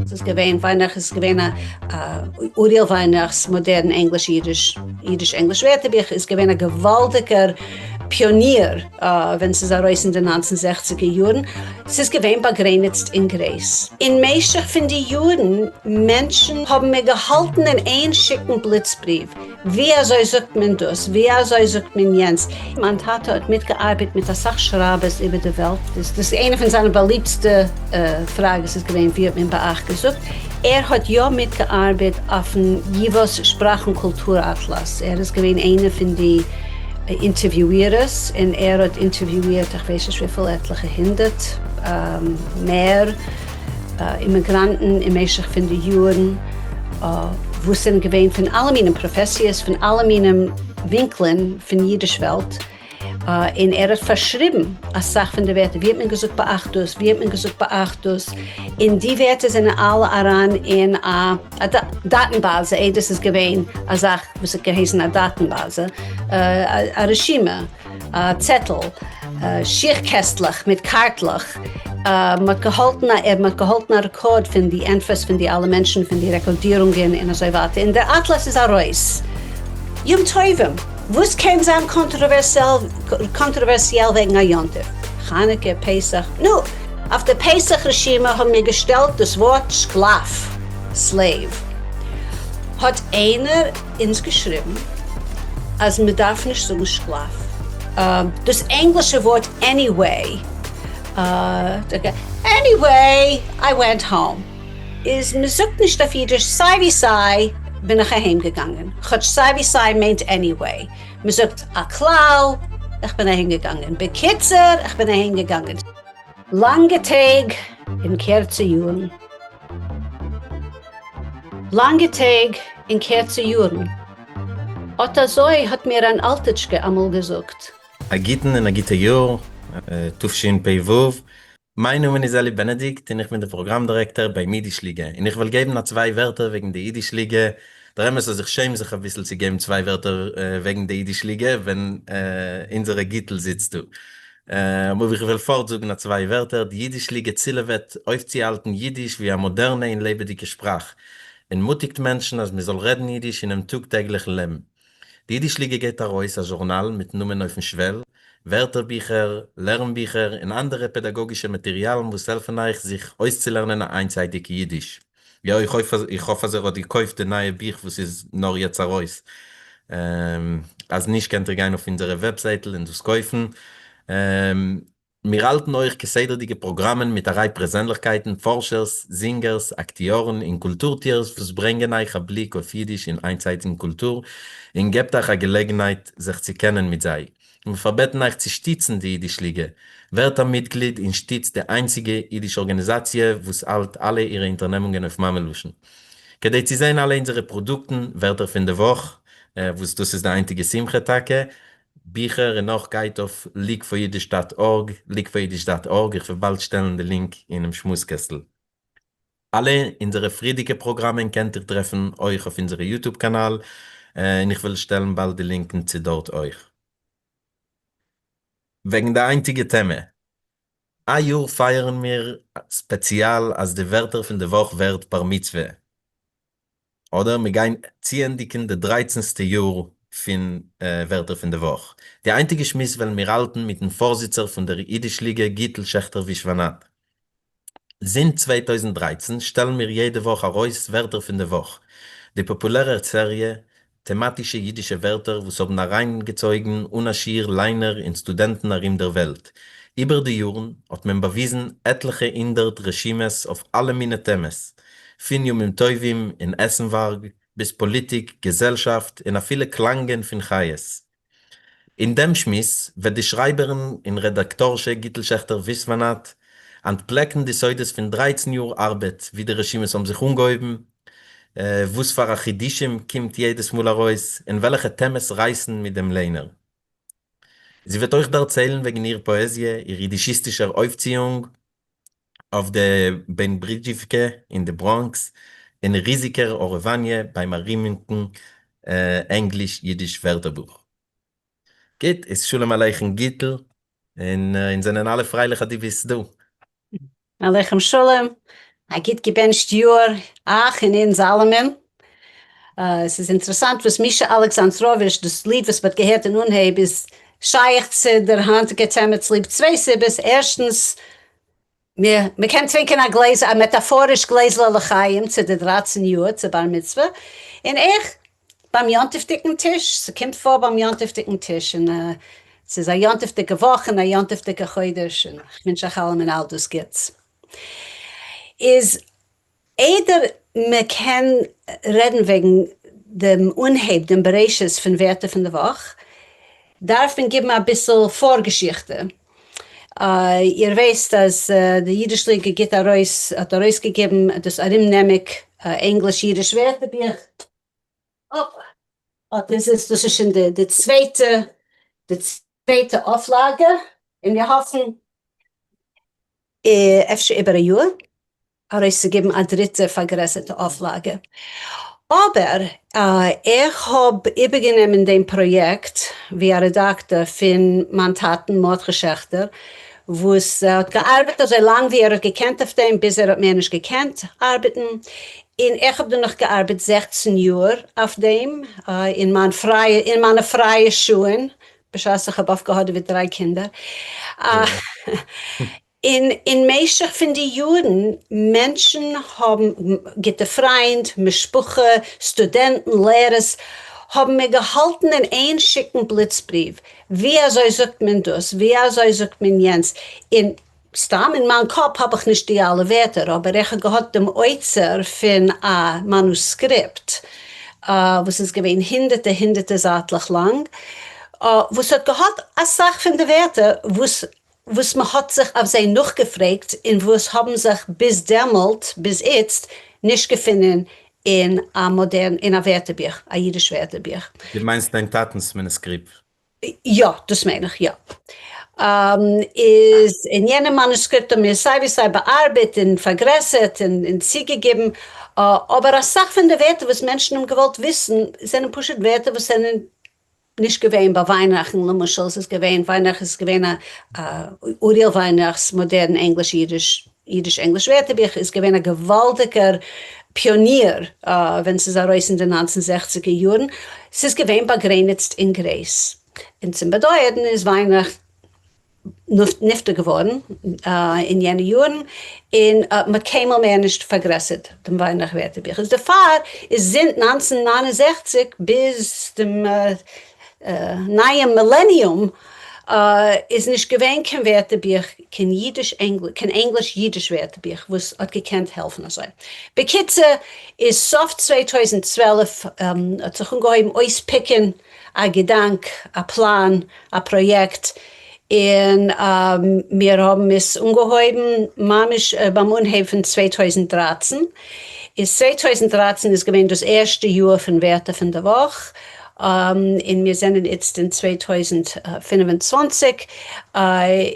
ס'איז געווען וויינריך איז געווען א אוריאל וויינריך'ס מאדערן ענגליש אידיש אידיש ענגליש ווערטערבוך איז געווען א געוואלדיגער פיאניר ווען ס'איז ארויס אין די ניינצן זעכציגער יארן, ס'איז געווען באגרעניצט אין גרייס. אין משך פון די יארן מענטשן האבן מיר געהאלטן אין איין שיקן בליץ בריוו, ווי אזוי זאגט מען דאס? ווי אזוי זאגט מען יענץ? מיין טאטע האט מיטגעארבעט מיט אסאך שרייבערס איבער די וועלט, דאס איז איינע פון זיינע באליבטסטע פראגעס איז געווען ווי האט מען ביי אייך געזאגט? ער האט יא מיטגעארבעט אויפן ייווא'ס שפראך און קולטור אטלאס, ער איז געווען איינע פון די אינטערוויואירערס, און ער האט אינטערוויואירט איך ווייס נישט וויפיל עטליכע הונדערט מער אימיגראנטן אין משך פון די יארן וואס זענען געווען פון אלע מינים פראפעסיעס, פון אלע מינים ווינקלען פון אידיש וועלט, און ער האט פארשריבן אסאך פון די ווערטער, ווי האט מען געזאגט באחדות, ווי האט מען געזאגט באחדות, און די ווערטער זענען אלע אריין אין א דאטן-באזע, איידער ס'איז געווען א זאך וואס האט געהייסן א דאטן-באזע, א רשימה. צעטל, שיך קעסטלעך מיט קארטלעך, מ'האט געהאלטן א מ'האט געהאלטן א רעקארד פון די ענטפערס פון די אלע מענטשן פון די רעקארדירונגען און אזוי ווייטער, און דער אטלאס איז ארויס. יום טובים, וואס קען זיין קאנטראווערסיעל וועגן א יום טוב? חנוכה, פסח, נו, אויף די פסח רשימה האבן מיר געשטעלט דאס ווארט שקלאף, slave, האט איינער אונז געשריבן אז מען דארף נישט זאגן שקלאף, דאס ענגלישע ווארט anyway, anyway I went home, איז מען זאגט נישט אויף אידיש סיי ווי סיי בין איך אהיים געגאנגען, כאטש סיי ווי סיי מיינט anyway, מען זאגט א כלל איך בין אהיים געגאנגען, בקיצור איך בין אהיים געגאנגען. לאנגע טעג און קערצע יארן. לאנגע טעג און קערצע יארן. אט אזוי האט מיר אן אלטיטשקע אמאל געזאגט. א גוטן און א גוטע יאר, תשפ"ו. מיין נאמען איז אלי בענעדיקט און איך בין דער פראגראם דירעקטאר ביים אידיש ליגע, און איך וועל געבן א צוויי ווערטער וועגן די אידיש ליגע, דער אמת אז איך שעם זיך אביסל צו געבן צוויי ווערטער וועגן די אידיש ליגע ווען אונזערע גיטל זיצט דא. אבער איך וועל פארט זאגן א צוויי ווערטער, די אידיש ליגע צילעוועט אויפצוהאלטן אידיש ווי א מאדערנע און לעבעדיגע שפראך, און מוטיגט מענטשן אז מען זאל רעדן אידיש אינעם טאג טעגליכן לעבן. די אידיש ליגע געבט ארויס א זשורנאל מיטן נאמען אויפן שוועל, ווערטערביכער, לערנביכער און אנדערע פעדאגאגישע מאטעריאלן וואס העלפן אייך זיך אויסצולערנען א איינצייטיג אידיש. יא איך האף איך האף אז ער האט געקויפט די נייע בוך וואס איז נאר יעצט ארויס, אז נישט קענט איר גיין אויף אונזערע וועבזייטל און דאס קויפן. מיר האלטן אויך כסדר'דיגע פראגראמען מיט א ריי פרעזענליכקייטן, פארשערס, זינגערס, אקטיארן און קולטור-טוערס וואס ברענגען אייך א בליק אויף אידיש און היינטצייטיגן קולטור און געבט אייך א געלעגנהייט זיך צו קענען מיט זיי. מיר פארבעטן אייך צו שטיצן די אידיש ליגע. ווערט א מיטגליד און שטיצט די איינציגע אידיש ארגאניזאציע וואס האלט אלע אירע אונטערנעמונגען אויף מאמע לשון. כדי צו זען אלע אונזערע פראדוקטן, ווערטער פון די וואך, וואס דאס איז די היינטיגע שמחה טאקע, ביכער און נאך גייט אויף league for yiddish dot org, league for yiddish dot org, איך וועל באלד שטעלן די לינק אינעם שמועס קעסטל. אלע אונזערע פריערדיגע פראגראמען קענט איר טרעפן אויך אויף אונזערע YouTube קאנאל, און איך וועל שטעלן באלד די לינקן צו דארט אויך. וועגן די היינטיגע טעמע. א יאר פייערן מיר ספעציעל אז די ווערטער פון די וואך ווערט בר מצוה. אדער מיר גייען צוענדיגן די דרייצנסטע יאר פון ווערטער פון די וואך. די היינטיגע שמועס וועלן מיר האלטן מיטן פארזיצער פון דער אידיש ליגע גיטל שעכטער ווישוואנאט. זינט 2013 שטעלן מיר יעדע וואך ארויס ווערטער פון די וואך, די פאפולערע סעריע טעמאטישע אידישע ווערטער וואס האבן אריינגעצויגן אן א שיעור ליינער און סטודענטן ארום דער וועלט. איבער די יארן האט מען באוויזן עטליכע הונדערט רשימות אויף אלע מיני טעמעס, פון ימים טובים און עסנווארג, ביז פאליטיק, געזעלשאפט און אפילו קלאנגען פון חיות. אין דעם שמועס וועט די שרייבערין און רעדאקטארשע גיטל שעכטער וויסוואנאט אנטפלעקן די סודות פון דרייצן יאר ארבעט, ווי די רשימות האבן זיך אנגעהויבן, וואס פאר א חידושים קומט יעדעס מאל ארויס, און וועלכע טעמעס רייסן מיט דעם ליינער. זי וועט אויך דערציילן וועגן איר פאעזיע, איר יידישיסטישער אויפציאונג אויף די בענברידזשיווקע אין די בראנקס, און ריזיקער הארעוואניע ביים ארומינקן ענגליש-יידיש ווערטערבוך. גוט, איז שלום עליכם גיטל, און אונז זענען אלע פרייליך אז דו ביסט דא. עליכם שלום. א גוט געבענטשט יאר אייך און אונז אלעמען. עס איז אינטערעסאנט וואס מישא אלעקסאנדראוויטש, דאס ליד וואס מ'האט געהערט אין אנהייב, איז שייך צו דער היינטיגער טעמע צוליב צוויי סיבות, ערשטנס, מ'קען טרינקען א גלעז, א מעטאפאריש גלעזל לחיים צו די 13 יאר צו בר מצוה, און אויך ביים יום טוב'דיגן טיש, ס'קומט פאר ביים יום טוב'דיגן טיש, און ס'איז א יום טוב'דיגע וואך און א יום טוב'דיגע חודש, און כ'ווינטש אייך אלעמען אל דאס גוטס. איז איידער מען קען רעדן וועגן דעם אנהייב, דעם בראשית פון ווערטער פון די וואך, דארף מען גיבן אביסל פארגעשיכטע. איר ווייסט אז די אידיש ליגע גיט ארויס, האט ארויסגעגעבן דאס ארומנעמיג ענגליש-אידיש ווערטערבוך, אט איז עס, דאס איז שוין די צווייטע, די צווייטע אויפלאגע, און מיר האפן אפשר איבער א יאר ארויסצוגעבן א דריטע פארגרעסערטע אויפלאגע. אבער איך האב איבערגענומען דעם פראיעקט ווי א רעדאקטאר פון מיין טאטן מרדכי שעכטער, וואס האט געארבעט אזוי לאנג ווי ער האט געקענט אויף דעם, ביז ער האט מער נישט געקענט ארבעטן, און איך האב דערנאך געארבעט 16 יאר אויף דעם, אין מיין פרייע, אין מיינע פרייע שעה'ן, בשעת איך האב אויפגעהאדעוועט דריי קינדער. און אין משך פון די יארן, מענטשן האבן, גוטע פריינד, משפחה, סטודענטן, לערערס, האבן מיר געהאלטן אין איין שיקן בליץ בריוו, ווי אזוי זאגט מען דאס, ווי אזוי זאגט מען יענץ, און סתם אין מיין קאפ האב איך נישט די אלע ווערטער, אבער איך האב געהאט דעם אוצר פון א מאנוסקריפט וואס איז געווען הונדערטער הונדערטער זייטלעך לאנג, וואס האט געהאט אסאך פון די ווערטער וואס וואס מען האט זיך אויף זיי נאכגעפרעגט און וואס האבן זיך ביז דעמאלט, ביז איצט, נישט געפונען אין א מאדערן, אין א ווערטערבוך, א אידיש ווערטערבוך. דו מיינסט דיין טאטנ'ס מאנוסקריפט? יא, דאס מיין איך, יא. איז אין יענעם מאנוסקריפט האבן מיר סיי ווי סיי באארבעט און פארגרעסערט און צוגעגעבן, אבער אסאך פון די ווערטער וואס מענטשן האבן געוואלט וויסן זענען פשוט ווערטער וואס זענען נישט געווען ביי וויינרייכן, למשל עס איז געווען וויינרייך איז געווען א אוריאל וויינרייך'ס מאדערן ענגליש אידיש אידיש ענגליש ווערטערבוך איז געווען א געוואלדיגער פיאניר ווען ס'איז ארויס אין די ניינצן זעכציגער יארן, ס'איז געווען באגרעניצט אין גרייס, און צום באדויערן איז וויינרייך נפטר געווארן אין יענע יארן, און מ'האט קיינמאל מער נישט פארגרעסערט דעם וויינרייך ווערטערבוך, איז דערפאר איז זינט 1969 ביז דעם נייעם מילעניום איז נישט געווען קיין ווערטערבוך, קיין אידיש קיין ענגליש אידיש ווערטערבוך וואס האט געקענט העלפן אזוי. בקיצור איז סוף 2012 האט זיך אנגעהויבן אויספיקען א געדאנק, א פלאן, א פראיעקט, און מיר האבן עס אנגעהויבן ממש ביים אנהייב פון 2013, איז 2013 איז געווען דאס ערשטע יאר פון ווערטער פון די וואך, און מיר זענען איצט אין 2025,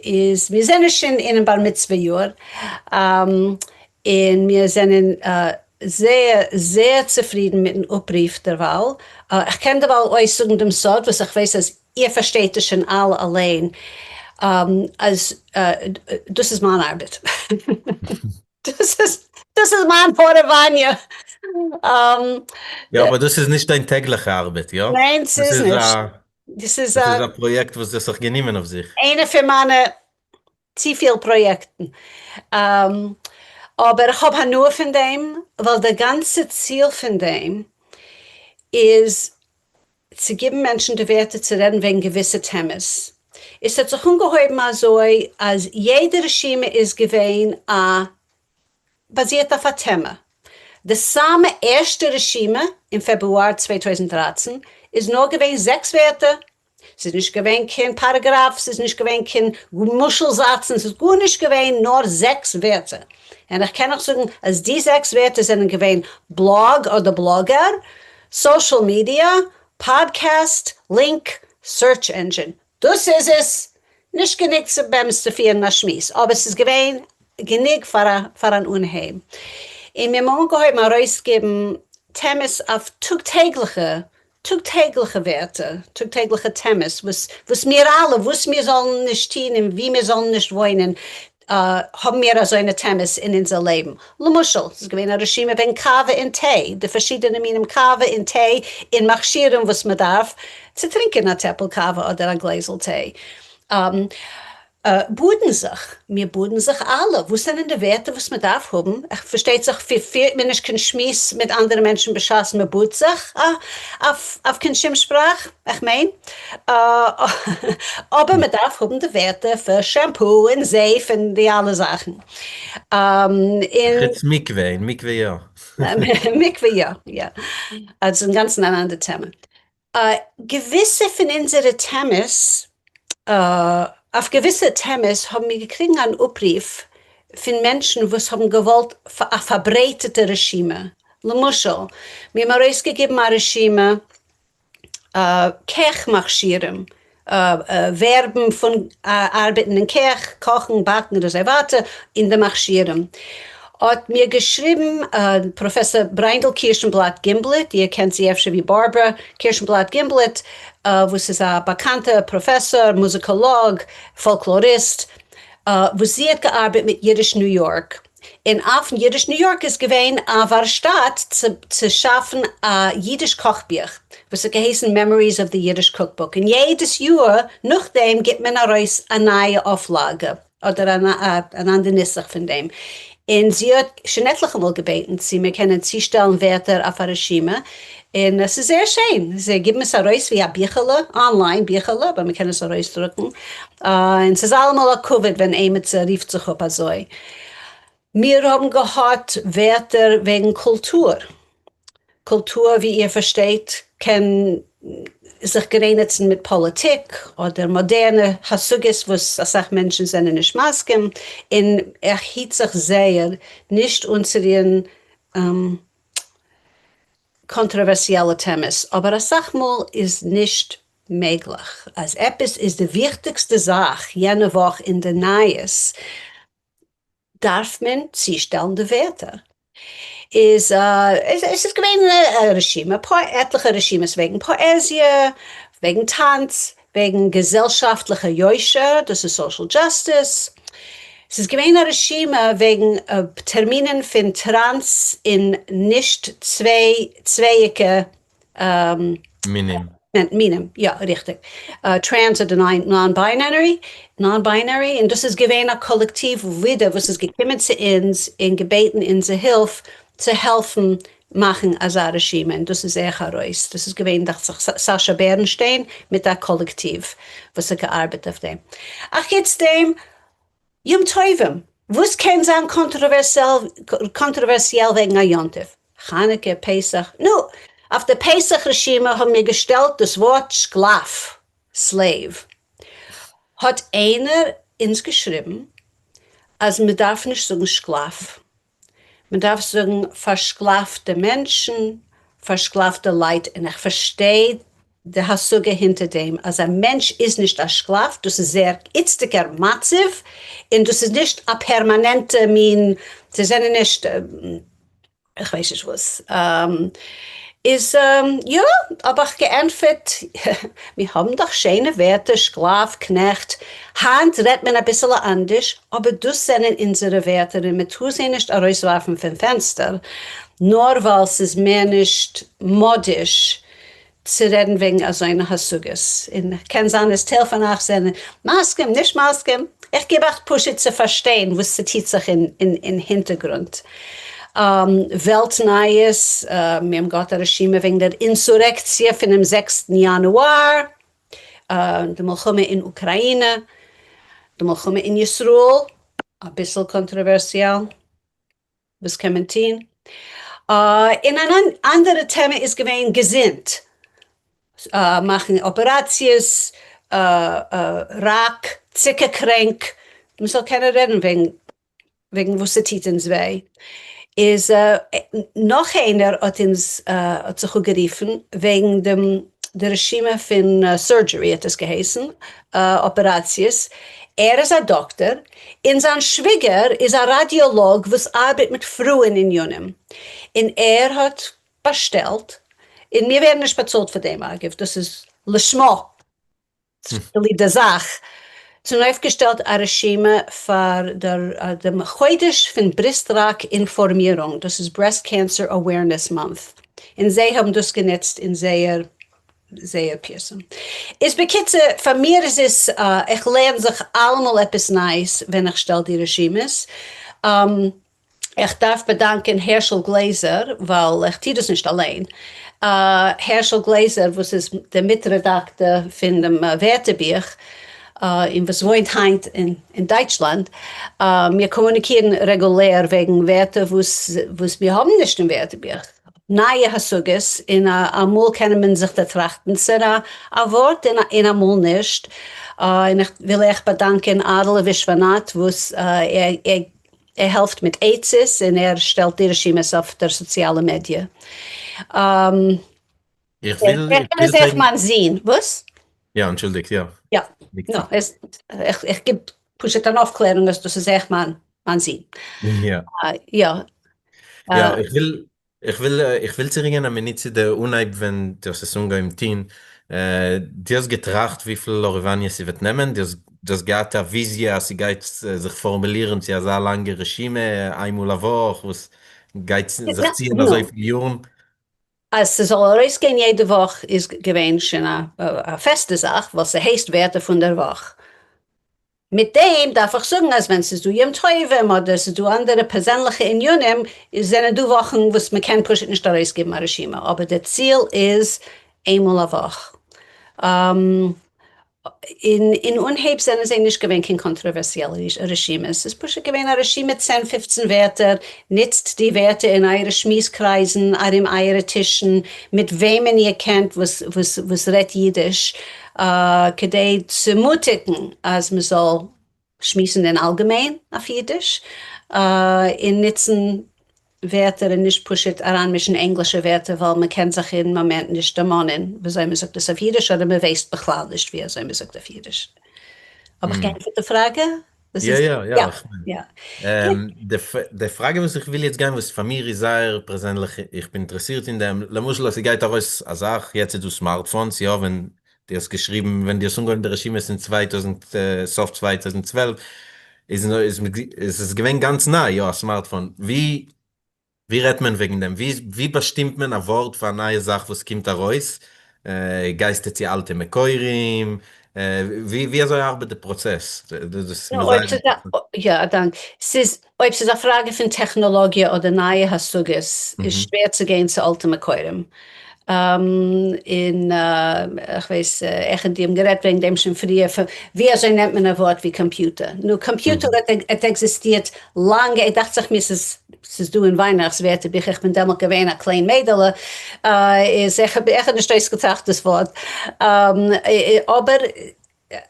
איז מיר זענען שוין אינעם בר מצוה יאר, און מיר זענען זייער זייער צופרידן מיטן אפרוף דערווייל. איך קען דערווייל אויסזאגן דעם סוד וואס איך ווייס אז איר פארשטייט עס שוין אלע אליין, אז דאס איז מיין ארבעט. דאס איז דאס איז מיין הארעוואניע. יא, אבער דאס איז נישט דיין טעגליכע ארבעט, יא? ניין, ס'איז נישט. דאס איז א פראיעקט וואס דו האסט זיך גענומען אויף זיך. איינע פון מיינע צופיל פראיעקטן. אבער איך האב הנאה פון דעם, ווייל די גאנצע ציל פון דעם איז צו גיבן מענטשן די ווערטער צו רעדן וועגן געוויסע טעמעס. עס האט זיך אנגעהויבן אזוי אז יעדע רשימה איז געווען א באזירט אויף א טעמע. די סאמע ערשטע רשימה אין פעברואר 2013 איז נאר געווען זעקס ווערטער, ס'איז נישט געווען קיין פאראגראף, ס'איז נישט געווען קיין משל זאצן, ס'איז גארנישט געווען נאר זעקס ווערטער. און איך קען אייך זאגן אז די זעקס ווערטער זענען געווען blog אדער blogger, social media, podcast, link, search engine. דאס איז עס! נישט גענוג צו באמת צו פירן א שמועס, אבער ס'איז געווען גענוג פאר פאר אן אנהייב. און מיר האבן אנגעהויבן ארויסגעבן טעמעס אויף טאג טעגליכע טאג טעגליכע ווערטער, טאג טעגליכע טעמעס וואס וואס מיר אלע, וואס מיר זאלן נישט טון און וואו מיר זאלן נישט וואוינען. האבן מיר אזוינע טעמעס אין אונזער לעבן. למשל, ס'איז געווען א רשימה וועגן קאווע און טיי, די פארשידענע מינים קאווע און טיי און מכשירים וואס מ'דארף צו טרינקען א טעפל קאווע אדער א גלעזל טיי. באדן זיך, מיר באדן זיך אלע, וואס זענען די ווערטער וואס מען דארף האבן? פארשטייט זיך פירט מען נישט קיין שמועס מיט אנדערע מענטשן בשעת מען באדט זיך אויף קיין שום שפראך, איך מיין, אבער מען דארף האבן די ווערטער פאר שעמפו און זייף און די אלע זאכן. חוץ מקווה, אין מקווה יא. מקווה יא, יא. דאס איז אינגאנצן אן אנדער טעמע. געוויסע פון אונזערע טעמעס, אויף געוויסע טעמעס האבן מיר געקריגן אן אפרוף פון מענטשן וואס האבן געוואלט א פארברייטערטע רשימה. למשל, מיר האבן ארויסגעגעבן א רשימה קעך מכשירים, ווערבן פון ארבעטן אין קעך, קאכן, באקן און אזוי ווייטער, און די מכשירים. האט מיר געשריבן פראפעסאר בריינדל קירשנבלאט גימבלעט, איר קענט זי אפשר ווי בארבערא קירשנבלאט גימבלעט, וואס איז א באקאנטע פראפעסאר, מוזיקאלאג, פאלקלאריסט, וואס זי האט געארבעט מיט אידיש ניו יארק, און אויפן אידיש ניו יארק איז געווען א ווארשטאט צו שאפן א אידיש קאכבוך וואס האט געהייסן Memories of the Yiddish Cookbook און יעדעס יאר נאכדעם גיבט מען ארויס א נייע אויפלאגע אדער אן אנדער נוסח פון דעם, און זי האט שוין עטליכע מאל געבעטן צו מיר קענען צושטעלן ווערטער אויף א רשימה, און עס איז זייער שיין, זיי גיבן עס ארויס ווי א ביכעלע, online ביכעלע, אבער מען קען עס ארויסדרוקן, און ס'איז אלעמאל א כבוד ווען עימיצער רופט זיך אפ אזוי. מיר האבן געהאט ווערטער וועגן קולטור. קולטור ווי איר פארשטייט קען זיך גרעניצן מיט פאליטיק אדער מאדערנע השגות וואס אסאך מענטשן זענען נישט מסכים, און איך היט זיך זייער נישט אנצורירן קאנטראווערסיאלע טעמעס, אבער אסאך מאל איז נישט מעגליך אז עפעס איז די וויכטיגסטע זאך יענע וואך אין די נייעס, דארף מען צושטעלן די ווערטער. איז עס איז געווען א רשימה, עטליכע רשימות וועגן פאעזיע, וועגן טאנץ, וועגן געזעלשאפטליכע יושר, דאס איז social justice, ס'איז געווען א רשימה וועגן טערמינען פון טראנס און נישט צווייאיגע מינים. מינים, יא ריכטיג. טרענס אדער non-binary, non-binary, און דאס איז געווען א קאלעקטיוו ווידער וואס איז געקומען צו אונז און געבעטן אונזער הילף צו העלפן מאכן אזא רשימה, און דאס איז אויך ארויס, דאס איז געווען דאכט זיך סאשא בערנשטיין מיט א קאלעקטיוו וואס האט געארבעט אויף דעם. אחוץ דעם, יום טובים, וואס קען זיין קאנטראווערסיעל וועגן א יום טוב? חנוכה, פסח, נו, אויף די פסח רשימה האבן מיר געשטעלט דאס ווארט שקלאף, slave, האט איינער אונז געשריבן אז מען דארף נישט זאגן שקלאף, מען דארף זאגן פארשקלאפטע מענטשן, פארשקלאפטע לייט, און איך פארשטיי די השגה הינטער דעם אז א מענטש איז נישט א שקלאף, דאס איז זייער איצטיגער מצב, און דאס איז נישט א פערמאנענטע מין, זיי זענען נישט איך ווייס נישט וואס, איז יא, האב איך געענטפערט, מיר האבן דאך שיינע ווערטער, שקלאף, קנעכט, היינט רעדט מען אביסעלע אנדערש, אבער דאס זענען אונזערע ווערטער און מען טאר זיי נישט ארויסווארפן פון פענסטער נאר ווייל ס'איז מער נישט מאדיש צו רעדן וועגן אזוינע השגות, און קען זיין אז טייל פון אייך זענען מסכים, נישט מסכים, איך גיב אייך פשוט צו פארשטיין וואס ס'טוט זיך אין הינטערגרונט. וועלט נייעס, מיר האבן געהאט א רשימה וועגן דער אינסורעקציע פונעם זעקסטן יאנואר, די מלחמה אין אוקראינע, די מלחמה אין ישראל, אביסל קאנטראווערסיאל. וואס קען מען טון? און אן אנדערע טעמע איז געווען געזונט, מאכן אפעראציעס, ראק, צוקער קרענק, מען זאל קענען רעדן וועגן וועגן וואס ס'טוט אונז וויי. איז נאך איינער האט אונז האט זיך אפגערופן וועגן דעם די רשימה פון surgery האט עס געהייסן, אפעראציעס, ער איז א דאקטער, און זיין שוויגער איז א ראדיאלאג וואס ארבעט מיט פרויען עניינים, און ער האט באשטעלט, און מיר ווערן נישט באצאלט פאר דעם אגב, דאס איז לשמה, צוליב די זאך. צונויפגעשטעלט א רשימה פאר דעם חודש פון בריסט-ראק אינפארמירונג, דאס איז Breast Cancer Awareness Month, און זיי האבן דאס גענוצט אין זייער זייער פירסום. איז בקיצור, פאר מיר איז עס, איך לערן זיך אלעמאל עפעס נייעס ווען איך שטעל די רשימות. איך דארף באדאנקען הערשל גלעזער, ווייל איך טו דאס נישט אליין. הערשל גלעזער וואס איז דער מיט-רעדאקטאר פון דעם ווערטערבוך, און וואס וואוינט היינט אין דייטשלאנד. מיר קאמוניקירן רעגולער וועגן ווערטער וואס מיר האבן נישט אין ווערטערבוך. נייע השגות, און אמאל קען מען זיך דערטראכטן צו א ווארט און אמאל נישט, און איך וויל אייך באדאנקען אדלע ווישוואנאט וואס ער העלפט מיט עצות און ער שטעלט די רשימות אויף דער סאציאלע מידיע. איך וויל ער איז אויך מיין זון, וואס? יא, אנטשולדיגט, יא. יא, איך גיב פשוט אן אויפקלערונג אז דאס איז אויך מיין זון. יא. יא. יא, איך וויל, איך וויל, איך וויל צוריקגיין א מינוט צו די אנהייב ווען דו האסט עס אנגעהויבן טון. דו האסט געטראכט וויפיל הארעוואניע ס'וועט נעמען? דו האסט, דו האסט געהאט א וויזיע אז ס'גייט זיך פארמולירן צו אזא לאנגע רשימה איינמאל א וואך וואס גייט זיך ציען אזויפיל יארן? אז ס'זאל ארויסגיין יעדע וואך איז געווען שוין א פעסטע זאך, ווייל ס'הייסט ווערטער פון דער וואך. מיט דעם דארף איך זאגן אז ווען ס'איז דא יום טובים אדער ס'איז דא אנדערע פערזענליכע ענינים, זענען דא וואכן וואס מ'קען פשוט נישט ארויסגעבן א רשימה, אבער דער ציל איז איינמאל א וואך. אין אין אנהייב זענען זיי נישט געווען קיין קאנטראווערסיעלע רשימות, ס'איז פשוט געווען א רשימה צען פופצן ווערטער, נוצט די ווערטער אין אייערע שמועס קרייזן, ארום אייערע טישן, מיט וועמען איר קענט וואס וואס וואס רעדט אידיש, כדי צו מוטיגן אז מ'זאל שמועסן אין אלגעמיין אויף אידיש, און נוצן ווערטער און נישט פשוט אריינמישן ענגלישע ווערטער ווייל מען קען זיך אין מאמענט נישט דערמאנען וויאזוי מען זאגט עס אויף אידיש אדער מען ווייסט בכלל נישט ווי אזוי מען זאגט אויף אידיש. האב איך געענטפערט די פראגע? יא יא יא, איך מיין די פראגע וואס איך וויל יעצט גיין וואס פאר מיר איז זייער פערזענליך איך בין אינטערעסירט אין דעם, למשל אז ס'גייט ארויס א זאך, יעצט איז דא smartphones יא ווען דו האסט געשריבן ווען דו האסט אנגעהויבן די רשימות אין 2000 סוף 2012 איז איז עס געווען גאנץ ניי יא א smartphone ווי ווי רעדט מען וועגן דעם ווי ווי באשטימט מען א ווארט פאר א נייע זאך וואס קומט ארויס גייסטו צו אלטע מקורים ווי ווי אזוי ארבעט די פראצעס דאס איז מיר זייער אינטערעסאנט. יא א דאנק ס'איז אויב ס'איז א פראגע פון טעכנאלאגיע אדער נייע השגות איז שווער צו גיין צו אלטע מקורים. און איך ווייס איך און דו האבן גערעדט וועגן דעם שוין פריער, ווי אזוי נעמט מען א ווארט ווי קאמפיוטער? נו, קאמפיוטער האט עקזיסטירט לאנג, ער דאכט זיך מיר ס'איז ס'איז דא אין וויינאכטס ווערטערביכער, איך בין דעמאלט געווען א קליין מיידעלע, איז איך האב נישט אויסגעטראכט דאס ווארט, אבער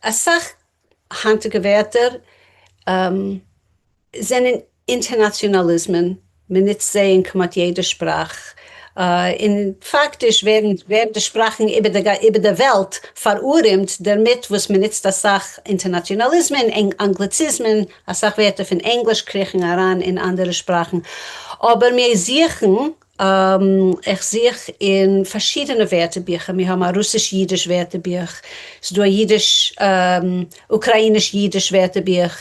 אסאך היינטיגע ווערטער זענען אינטערנאציאנאליזמען, מען נוצט זיי אין כמעט יעדע שפראך, און פאקטיש ווערן די שפראכן איבער דער וועלט פארארעמט דערמיט וואס מען נוצט אסאך אינטערנאציאנאליזמען, אנגליציזמען, אסאך ווערטער פון ענגליש קריכן אריין אין אנדערע שפראכן, אבער מיר זוכן איך זוך אין פארשידענע ווערטערביכער, מיר האבן א רוסיש-אידיש ווערטערבוך, ס'איז דא א אידיש, אוקראיניש-אידיש ווערטערבוך,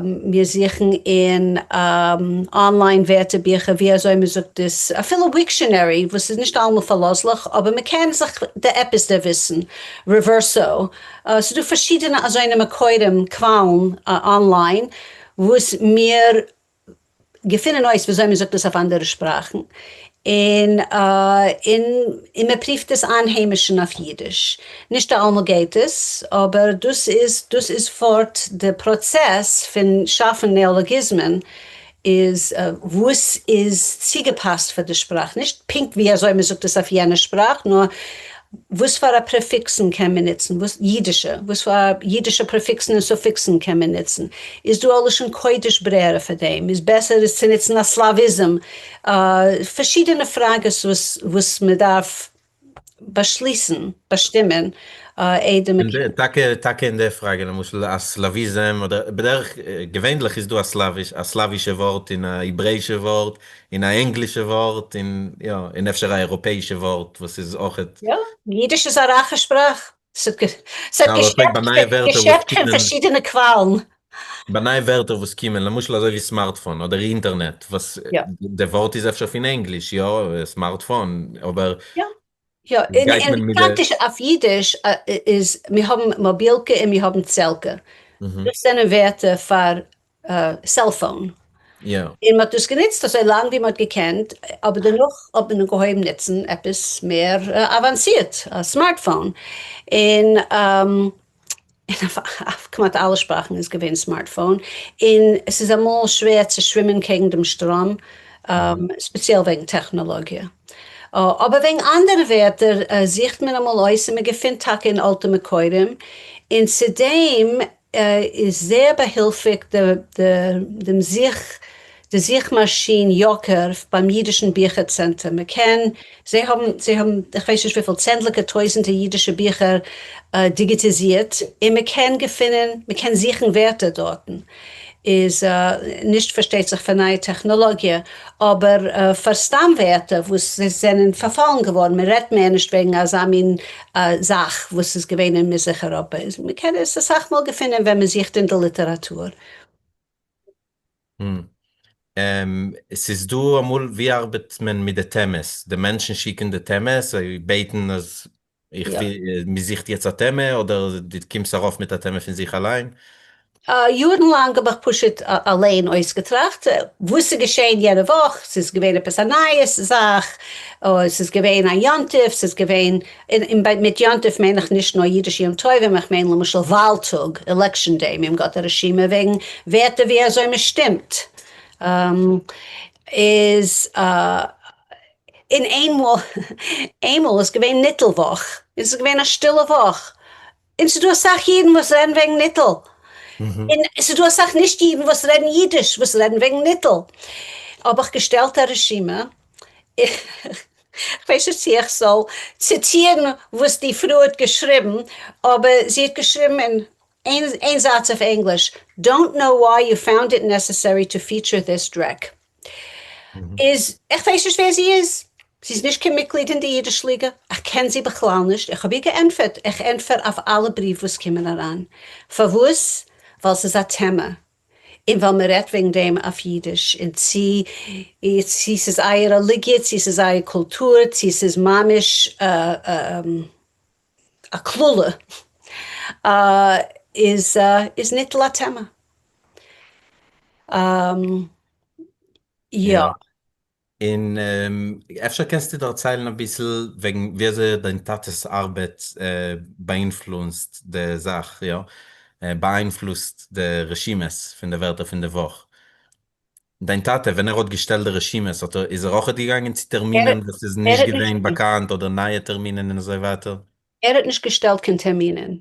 מיר זוכן אין online ווערטערביכער ווי אזוי מען זאגט עס, אפילו וויקשאנערי וואס איז נישט אלעמאל פארלאזליך אבער מען קען זיך דא עפעס דערוויסן, רעווערסא, ס'איז דא פארשידענע אזוינע מקורים, קוואלן, online וואס מיר געפינען אויס וויאזוי מען זאגט עס אויף אנדערע שפראכן, און און מען פריווט עס איינהיימישן אויף אידיש. נישט אלעמאל גייט עס, אבער דאס איז דאס איז פארט די פראצעס פון שאפן נעאלאגיזמען, איז וואס איז צוגעפאסט פאר די שפראך, נישט פונקט ווי אזוי מען זאגט עס אויף יענע שפראך, נאר וואס פאר א פרעפיקסן קען מען נוצן, וואס אידישע, וואס פאר אידישע פרעפיקסן און סופיקסן קען מען נוצן, איז דא א לשון קודש ברירה פאר דעם, איז בעסער עס צו נוצן א סלאוויזם, פארשידענע פראגעס וואס וואס מען דארף באשליסן, באשטימען, איידער מען קען. טאקע טאקע אין די פראגע, למשל א סלאוויזם, אדער בדרך געווענליך איז דא א סלאוויש, א סלאווישע ווארט און א העברעאישע ווארט, און א ענגלישע ווארט, און יא, און אפשר א אייראפעאישע ווארט וואס איז אויכעט. יא, אידיש איז א רייכע שפראך. ס'האט געשעפט פון פארשידענע קוואלן. ביי נייע ווערטער וואס קומען, למשל אזוי ווי smartphone אדער אינטערנעט, וואס די ווארט איז אפשר פון ענגליש, יא, smartphone, אבער יא, און פראקטיש אויף אידיש איז, מיר האבן מאבילקע און מיר האבן צעלקע. דאס זענען ווערטער פאר cellphone. און מ'האט דאס גענוצט אזוי לאנג ווי מ'האט געקענט, אבער דערנאך האט מען אנגעהויבן נוצן עפעס מער אוואנסירט, א smartphone. און אויף כמעט אלע שפראכן איז געווען smartphone, און עס איז אמאל שווער צו שווימען קעגן דעם שטראם, ספעציעל וועגן טעכנאלאגיע. אבער וועגן אנדערע ווערטער זוכט מען אמאל אויס און מען געפינט טאקע אין אלטע מקורים, און צו דעם איז זייער באהילפיג דעם זוך די זוך מאשין יאקער ביים אידישן ביכער צענטער, מען קען, זיי האבן, זיי האבן איך ווייס נישט וויפיל צענדליגע טויזענטער אידישע ביכער דיגיטיזירט, און מען קען געפינען, מען קען זוכן ווערטער דארטן, איז נישט פארשטייט זיך פאר נייע טעכנאלאגיע, אבער פאר סתם ווערטער וואס זענען פארפאלן געווארן, מען רעדט מער נישט וועגן אזא מין זאך וואס איז געווען אין מזרח אייראפע, איז מען קען עס אסאך מאל געפינען ווען מען זוכט אין די ליטעראטור. ס'איז דא אמאל, ווי ארבעט מען מיט די טעמעס? די מענטשן שיקן די טעמעס, זיי בעטן אז איך וויל, מ'זוכט יעצט א טעמע, אדער דו קומסט ארויף מיט א טעמע פון זיך אליין? יארן לאנג האב איך פשוט אליין אויסגעטראכט וואס איז געשען יענע וואך, ס'איז געווען עפעס א נייעס זאך, ס'איז געווען א יום טוב, ס'איז געווען, און מיט יום טוב מיין איך נישט נאר אידישע יום טובים, איך מיין למשל וואל טאג, election day, מיר האבן געהאט א רשימה וועגן ווערטער ווי אזוי מען שטימט, איז און איינמאל, איינמאל איז געווען ניטל וואך, און ס'איז געווען א שטילע וואך, און ס'איז דא אסאך אידן וואס רעדן וועגן ניטל, און ס'איז דא אסאך נישט אידן וואס רעדן אידיש וואס רעדן וועגן ניטל, האב איך געשטעלט א רשימה, איך ווייס נישט צו איך זאל ציטירן וואס די פרוי האט געשריבן, אבער זי האט געשריבן אין איין זאץ אויף ענגליש, Don't know why you found it necessary to feature this dreck. איז, איך ווייס נישט ווער זי איז, זי איז נישט קיין מיטגליד אין די אידיש ליגע, איך קען זי בכלל נישט, איך האב איר געענטפערט, איך ענטפער אויף אלע בריוו וואס קומען אריין, פארוואס? ווייל ס'איז א טעמע, און ווייל מען רעדט וועגן דעם אויף אידיש, און צו צו ס'איז אייער רעליגיע, צו ס'איז אייער קולטור, צו ס'איז ממש א קללה, איז איז ניטל א טעמע. יא. און אפשר קענסטו דערציילן אביסל וועגן ווי אזוי האט דיין טאטע'ס ארבעט באאינפלונסט די זאך, יא, באאיינפלוסט די רשימות פון די ווערטער פון די וואך. דיין טאטע ווען ער האט געשטעלט די רשימות האט ער איז ער אויכעט געגאנגען צו טערמינען וואס איז נישט געווען באקאנט אדער נייע טערמינען און אזוי ווייטער? ער האט נישט געשטעלט קיין טערמינען.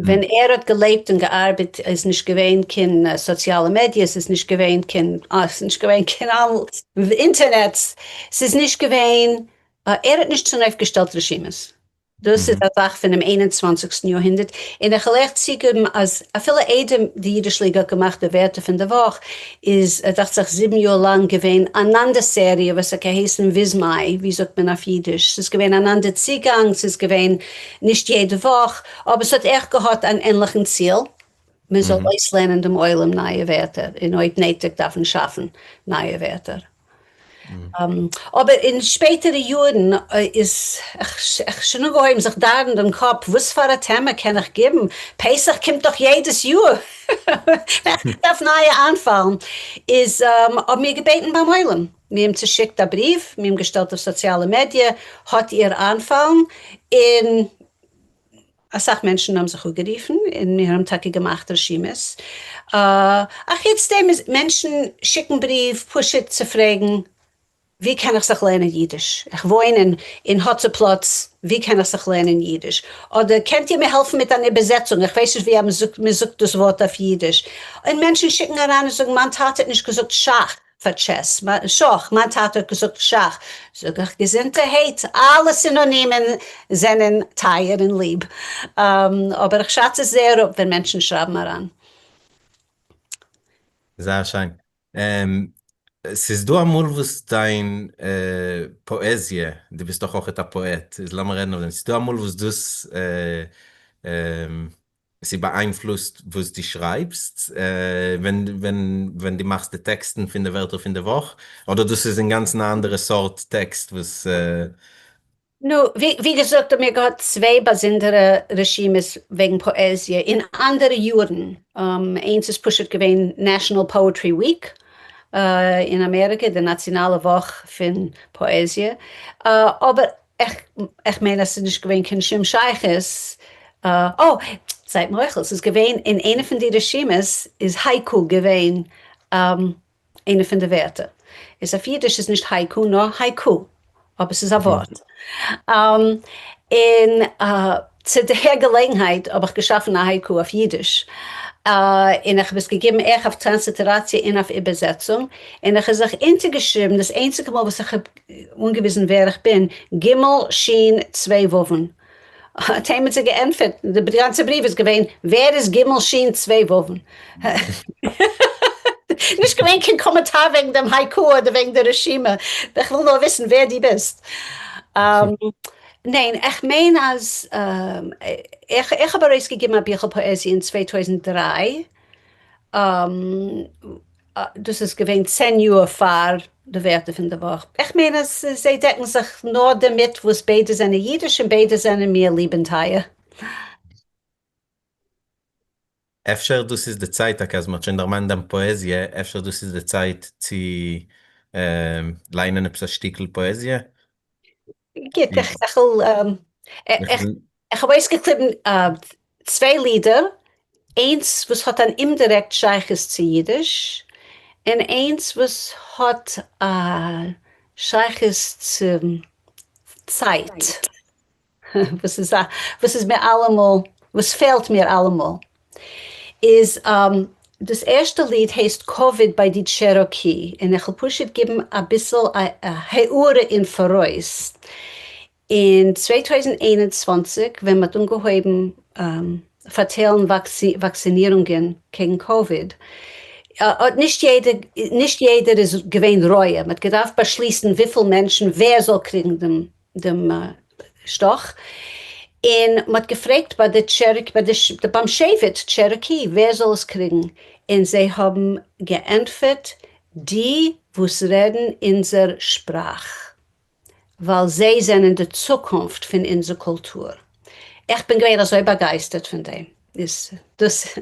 ווען ער האט געלעבט און געארבעט איז נישט געווען קיין סאציאלע מעדיע, ס'איז נישט געווען קיין, ס'איז נישט געווען קיין אינטערנעט, ס'איז נישט געווען, ער האט נישט צונויפגעשטעלט רשימות. דאס איז א זאך פונעם איין און צוואנציגסטן יארהונדערט, און איך וועל אייך צוגעבן אז אפילו איידער די אידיש ליגע האט געמאכט די ווערטער פון די וואך, איז דאכט זיך 7 יאר לאנג געווען אן אנדער סעריע וואס האט געהייסן וויזמאי, ווי זאגט מען אויף אידיש, ס'איז געווען אן אנדער צוגאנג, ס'איז געווען נישט יעדע וואך, אבער ס'האט עכט געהאט אן ענליכן ציל, מען זאל אויסלערנען דעם עולם נייע ווערטער, און אויב נעטיג דארף מען שאפן נייע ווערטער. אבער אין שפעטערע יארן איז איך שוין אנגעהויבן זיך דארן דעם קאפ, וואס פאר א טעמע קען איך גיבן? פסח קומט דאך יעדעס יאר, איך דארף נייע איינפאלן. איז האבן מיר געבעטן ביים עולם, מיר האבן צושיקט א בריוו, מיר האבן געשטעלט אויף סאציאלע מעדיע, האט איר איינפאלן? און אסאך מענטשן האבן זיך אפגערופן און מיר האבן טאקע געמאכט רשימות. אחוץ דעם איז מענטשן שיקן בריוו פשוט צו פרעגן ווי קען איך זיך לערנען אידיש? איך וואוין אין אין האצעפלאץ, ווי קען איך זיך לערנען אידיש? אדער קענט איר מיר העלפן מיט אן איבערזעצונג, איך ווייס נישט ווי מען זאגט דאס ווארט אויף אידיש. און מענטשן שיקן אריין און זאגן מיין טאטע האט נישט געזאגט שאך. פאר chess, שאך, מיין טאטע האט געזאגט שאך, זאג איך געזונטערהייט, אלע סינאנימען זענען טייער און ליב, אבער איך שאץ עס זייער אפ ווען מענטשן שרייבן אריין. זייער שיין. ס'איז דא אמאל וואס דיין פאעזיע, דו ביסט דאך אויכעט א פאעט, איז לאמיר רעדן אויף דעם, ס'איז דא אמאל וואס דאס. ס'באאיינפלוסט וואס דו שרייבסט ווען ווען ווען דו מאכסט די טעקסטן פון די ווערטער פון די וואך, אדער דאס איז אינגאנצן א אנדערע סארט טעקסט וואס. נו, ווי געזאגט האבן מיר געהאט צוויי באזונדערע רשימות וועגן פאעזיע אין אנדערע יארן, איינס איז פשוט געווען National Poetry Week אין אמעריקע, די נאציאנאלע וואך פון פאעזיע, אבער איך מיין אז ס'איז נישט געווען קיין שום שייכות, אה, זייט מוחל, ס'איז געווען אין איינע פון די רשימות איז הייקו געווען איינע פון די ווערטער. איז אויף אידיש איז נישט הייקו נאר haiku, אבער ס'איז א ווארט. און צו דער געלעגנהייט האב איך געשאפן א הייקו אויף אידיש, און איך האב עס געגעבן אויך אויף טראנסליטעראציע און אויף איבערזעצונג, און איך האב זיך אונטערגעשריבן דאס איינציגע מאל וואס איך האב אנגעוויזן ווער איך בין, גימל שין צוויי וואוון. האט עימיצער געענטפערט, די גאנצע בריוו איז געווען, ווער איז גימל שין צוויי וואוון? נישט געווען קיין קאמענטאר וועגן דעם הייקו אדער וועגן די רשימה, איך וויל נאר וויסן ווער דו ביסט. ניין, איך מיין אז איך האב ארויסגעגעבן א ביכל פאעזיע אין 2003, דאס איז געווען 10 יאר פאר די ווערטער פון די וואך. איך מיין אז זיי דעקן זיך נאר דערמיט וואס ביידע זענען אידיש און ביידע זענען מיר ליב און טייער. אפשר דאס איז די צייט טאקע אז מ'האט שוין דערמאנט דיין פאעזיע, אפשר דאס איז די צייט צו ליינען עפעס א שטיקל פאעזיע? גוט, איך איך האב אויסגעקליבן צוויי לידער, איינס וואס האט אן אומדירעקט שייכות צו אידיש, און איינס וואס האט א שייכות צו צייט, וואס איז א וואס איז מיר אלעמאל וואס פעלט מיר אלעמאל. איז דאס ערשטע ליד הייסט כבוד ביי די טשעראקי, און איך וועל פשוט גיבן אביסל א הערה אין פאראויס. אין 2021 ווען מ'האט אנגעהויבן פארטיילן וואקסינירונגען קעגן קאוויד, האט נישט יעדער נישט יעדער איז געווען רואה, מ'האט געדארפט באשליסן וויפיל מענטשן ווער זאל קריגן דעם דעם שטאך, און מ'האט געפרעגט ביי די טשערעקי ביי די ביים שבט טשערעקי ווער זאל עס קריגן, און זיי האבן געענטפערט די וואס רעדן אונזער שפראך. ווייל זיי זענען די צוקונפט פון אונזער קולטור. איך בין געווען אזוי באגייסטערט פון דעם. איז דאס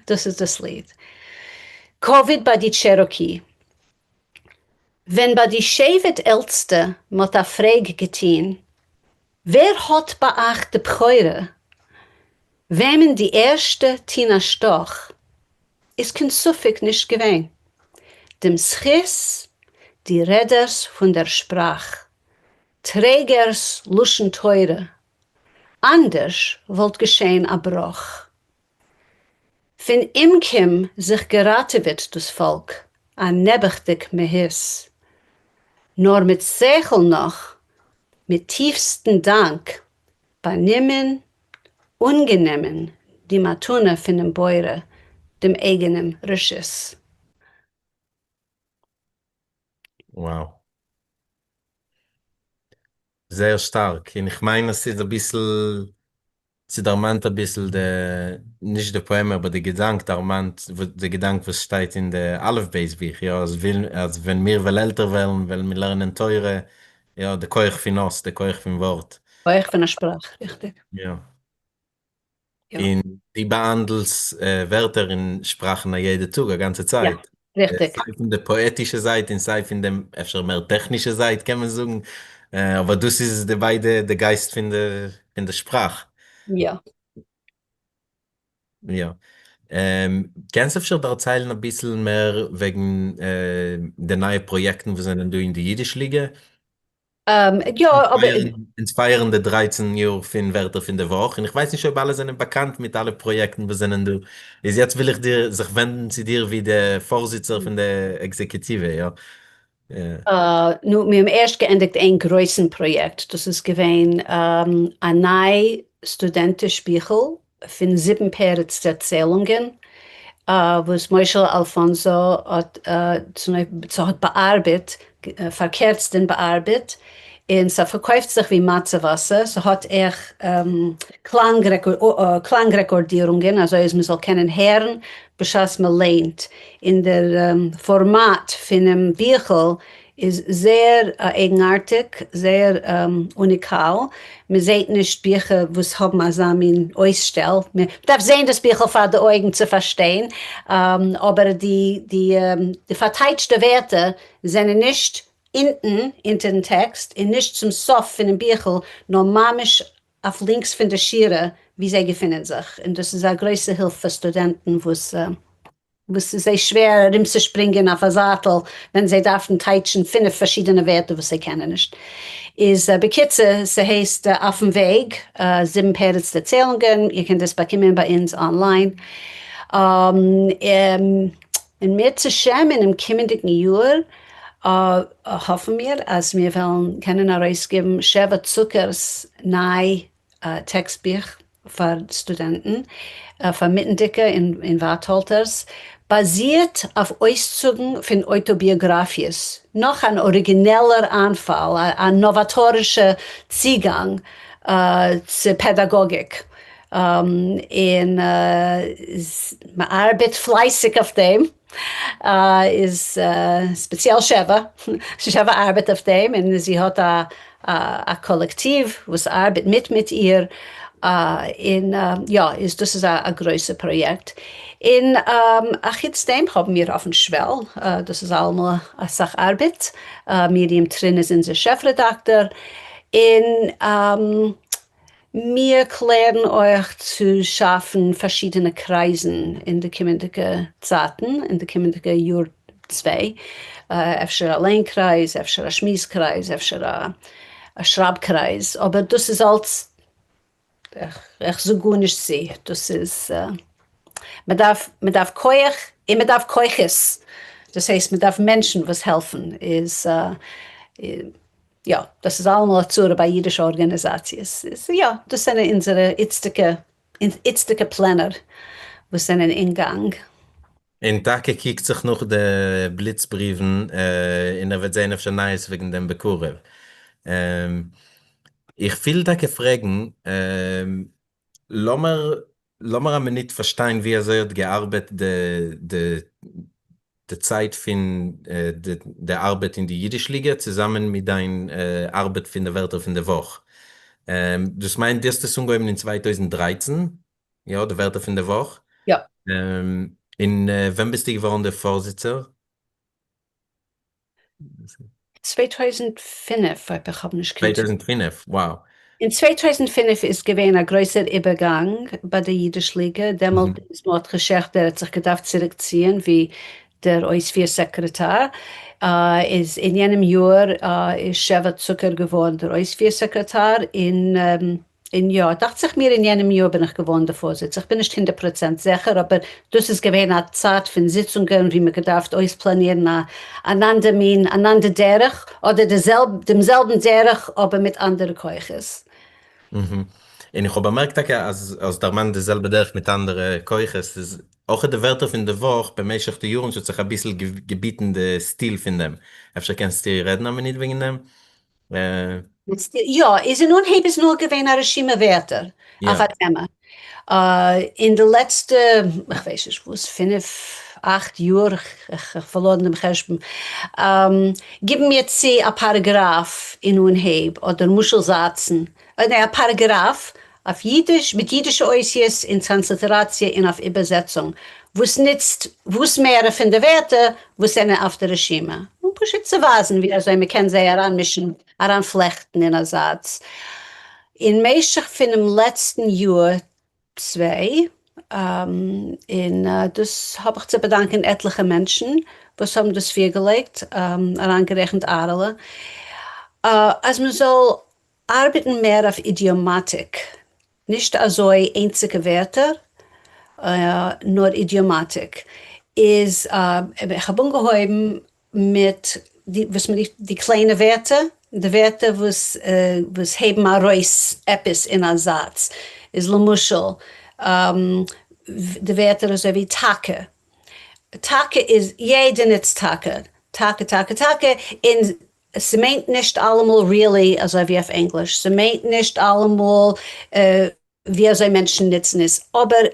דאס איז דאס ליד. כבוד ביי די טשעראקי. ווען ביי די שבט עלטסטע מ'האט א פרעג געטוהן, ווער האט ביי אייך די בכורה? וועמען די ערשטע טוהן א שטאך? איז קיין ספק נישט געווען. דעם זכות, די רעדערס פון דער שפראך, טרעגערס לשון תורה, אנדערש וואלט געשען א בראך. פון אומקום זיך געראטעוועט דאס פאלק, א נעבעכדיג מהות. נאר מיט שכל נאך, מיט טיפסטן דאנק, באנומען אנגענומען די מתנה פונעם בורא, דעם אייגענעם רשות. Wow. זייער שטארק, און איך מיין אז ס'איז אביסל, ס'דערמאנט אביסל די, נישט די פאעמע אבער די געדאנק דערמאנט די געדאנק וואס שטייט אין די אלף בית בוך, יא, אז וויל, אז ווען מיר וועל עלטער ווערן וועלן מיר לערנען תורה, יא, די כח פון אות, די כח פון ווארט. כח פון א שפראך, ריכטיג. יא. יא. און דו באהאנדלסט ווערטער און שפראכן א יעדע טאג, א גאנצע יא, צייט. ריכטיג. סיי פון די פאעטישע זייט און סיי פון דעם אפשר מער טעכנישע זייט קען מען זאגן, אבער דאס איז די ביידע די גייסט פון די פון די שפראך. יא. יא. קענסט אפשר דערציילן אביסל מער וועגן די נייע פראיעקטן וואס זענען דא אין די אידיש ליגע? יא, אבער. אונז פייערן די 13 יאר פון ווערטער פון די וואך, און איך ווייס נישט אויב אלע זענען באקאנט מיט אלע פראיעקטן וואס זענען דא, איז יעצט וויל איך דיר זיך ווענדן צו דיר ווי די פארזיצער פון די עקזעקוטיווע, יא. נו, מיר האבן ערשט געענדיגט איין גרויסן פראיעקט, דאס איז געווען א ניי סטודענטיש ביכל פון זיבן פרץ דערציילונגען וואס משה אלפאנסא האט האט באארבעט, פארקערצט און באארבעט. און ס'פארקויפט זיך ווי מצה וואסער, ס'האט אויך קלאנג רעקארדירונגען אזוי אז מ'זאל קענען הערן בשעת מ'ליינט, און דער פארמאט פונעם ביכל איז זייער אייגנארטיג, זייער אוניקאל, מ'זעהט נישט ביכער וואס האבן אזא מין אויסשטעל, מ'דארף זעהן דאס ביכל פאר די אויגן צו פארשטיין, אבער די די פארטייטשטע ווערטער זענען נישט אונטן אונטערן טעקסט און נישט צום סוף פונעם ביכל, נאר ממש אויף לינקס פון די שורה וואו זיי געפינען זיך, און דאס איז א גרויסע הילף פאר סטודענטן וואס וואס ס'איז זיי שווער ארומצושפרינגען אויף א זייטל ווען זיי דארפן טייטשן פינף פארשידענע ווערטער וואס זיי קענען נישט. איז בקיצור, ס'הייסט אויפן וועג, זיבן פרץ דערציילונגען, איר קענט עס באקומען ביי אונז online. און מירצעשעם אינעם קומענדיגן יאר האפן מיר אז מיר וועלן קענען ארויסגעבן שבע צוקער'ס ניי טעקסט-בוך פאר סטודענטן, פאר מיטנדיקע און ווייטהאלטערס, באזירט אויף אויסצוגן פון אויטאביאגראפיעס, נאך אן אריגינעלער איינפאל, א נאוואטארישע צוגאנג צו פעדאגאגיק, און מ'ארבעט פלייסיג אויף דעם. איז ספעציעל שבע, שבע ארבעט אויף דעם און זי האט א קאלעקטיוו וואס ארבעט מיט מיט איר, און יא איז דאס איז א גרויסע פראיעקט, און אחוץ דעם האבן מיר אויפן שוועל, דאס איז אלעמאל אסאך ארבעט, מרים טרין איז אונזער שעף רעדאקטאר, און מיר קלערן אויך צו שאפן פארשידענע קרייזן אין די קומענדיגע צייטן, אין די קומענדיגע יאר צוויי, אפשר א ליין קרייז, אפשר א שמועס קרייז, אפשר א שרייב קרייז, אבער דאס איז אלץ, איך זאג גארנישט צו, דאס איז, מען דארף, מען דארף כח און מען דארף כוחות, דאס הייסט מען דארף מענטשן וואס העלפן, איז. יא, דאס איז אלעמאל א צרה ביי אידישע ארגאניזאציעס. יא, דאס זענען אונזערע איצטיגע איצטיגע פלענער וואס זענען אין גאנג. און טאקע קוקט זיך נאך די בליץ בריוון און ער וועט זעהן אפשר נייעס וועגן דעם בקרוב. איך וויל טאקע פרעגן, לאמיר לאמיר א מינוט פארשטיין ווי אזוי האט געארבעט די די די צייט פון די ארבעט אין די אידיש ליגע צוזאמען מיט דיין ארבעט פון די ווערטער פון די וואך. דאס מיינט די האסט עס אנגעהויבן אין 2013, יא? די ווערטער פון די וואך. יא. און ווען ביסטו געווארן די פארזיצער? 2005 אויב איך האב נישט קיין טעות. 2005, wow. אין 2005 איז געווען א גרויסער איבערגאנג ביי די אידיש ליגע, דעמאלט איז מרדכי שעכטער האט זיך געדארפט צוריק ציען ווי דער אויספיר סעקרעטאר, איז אין יענעם יאר איז שבע צוקער געווארן דער אויספיר סעקרעטאר, און און יא, דאכט זיך מיר אין יענעם יאר בין איך געווארן די פארזיצער, איך בין נישט 100% זיכער, אבער דאס איז געווען א צייט פון זיצונגען ווי מ'האט געדארפט אויספלאנירן א אן אנדער מין, אן אנדער דרך, אדער די זעלב, דעם זעלבן דרך אבער מיט אנדערע כוחות. און איך האב באמערקט טאקע אז האסט דערמאנט די זעלבע דרך מיט אנדערע כוחות, איז אויך די ווערטער פון די וואך במשך די יארן ס'האט זיך אביסל געביטן די סטיל פון דעם, אפשר קענסטו רעדן א מינוט וועגן דעם? יא, איז אין אנהייב איז נאר געווען א רשימה ווערטער אויף א טעמע. אין די לעצטע, איך ווייס נישט וואס, פינף, אכט יאר, איך האב פארלארן דעם חשבון, גיבן מיר צו א פאראגראף אין אנהייב, אדער משל זאצן, ניין, א פאראגראף אויף אידיש, מיט אידישע אותיות אין טראנסליטעראציע און אויף איבערזעצונג, וואס נוצט וואס מערע פון די ווערטער וואס זענען אויף די רשימה, און פשוט צו ווייזן ווי אזוי מען קען זיי אריינמישן, אריינפלעכטן אין א זאץ. אין משך פונעם לעצטן יאר צוויי, און דאס האב איך צו באדאנקען עטליכע מענטשן וואס האבן דאס פירגעלייגט, אריינגערעכנט אהרעלע, אז מען זאל ארבעטן מער אויף אידיאמאטיק, נישט אזוי איינציגע ווערטער, נאר אידיאמאטיק, איז איך האב אנגעהויבן מיט די וואס מען רופט די קליינע ווערטער, די ווערטער וואס וואס הייבן ארויס עפעס אין א זאץ, איז למשל די ווערטער אזוי ווי טאקע, טאקע איז יעדער נוצט טאקע, טאקע טאקע טאקע, און. ס'מיינט נישט אלעמאל really אזוי ווי אויף ענגליש, ס'מיינט נישט אלעמאל ווי אזוי מענטשן נוצן עס, אבער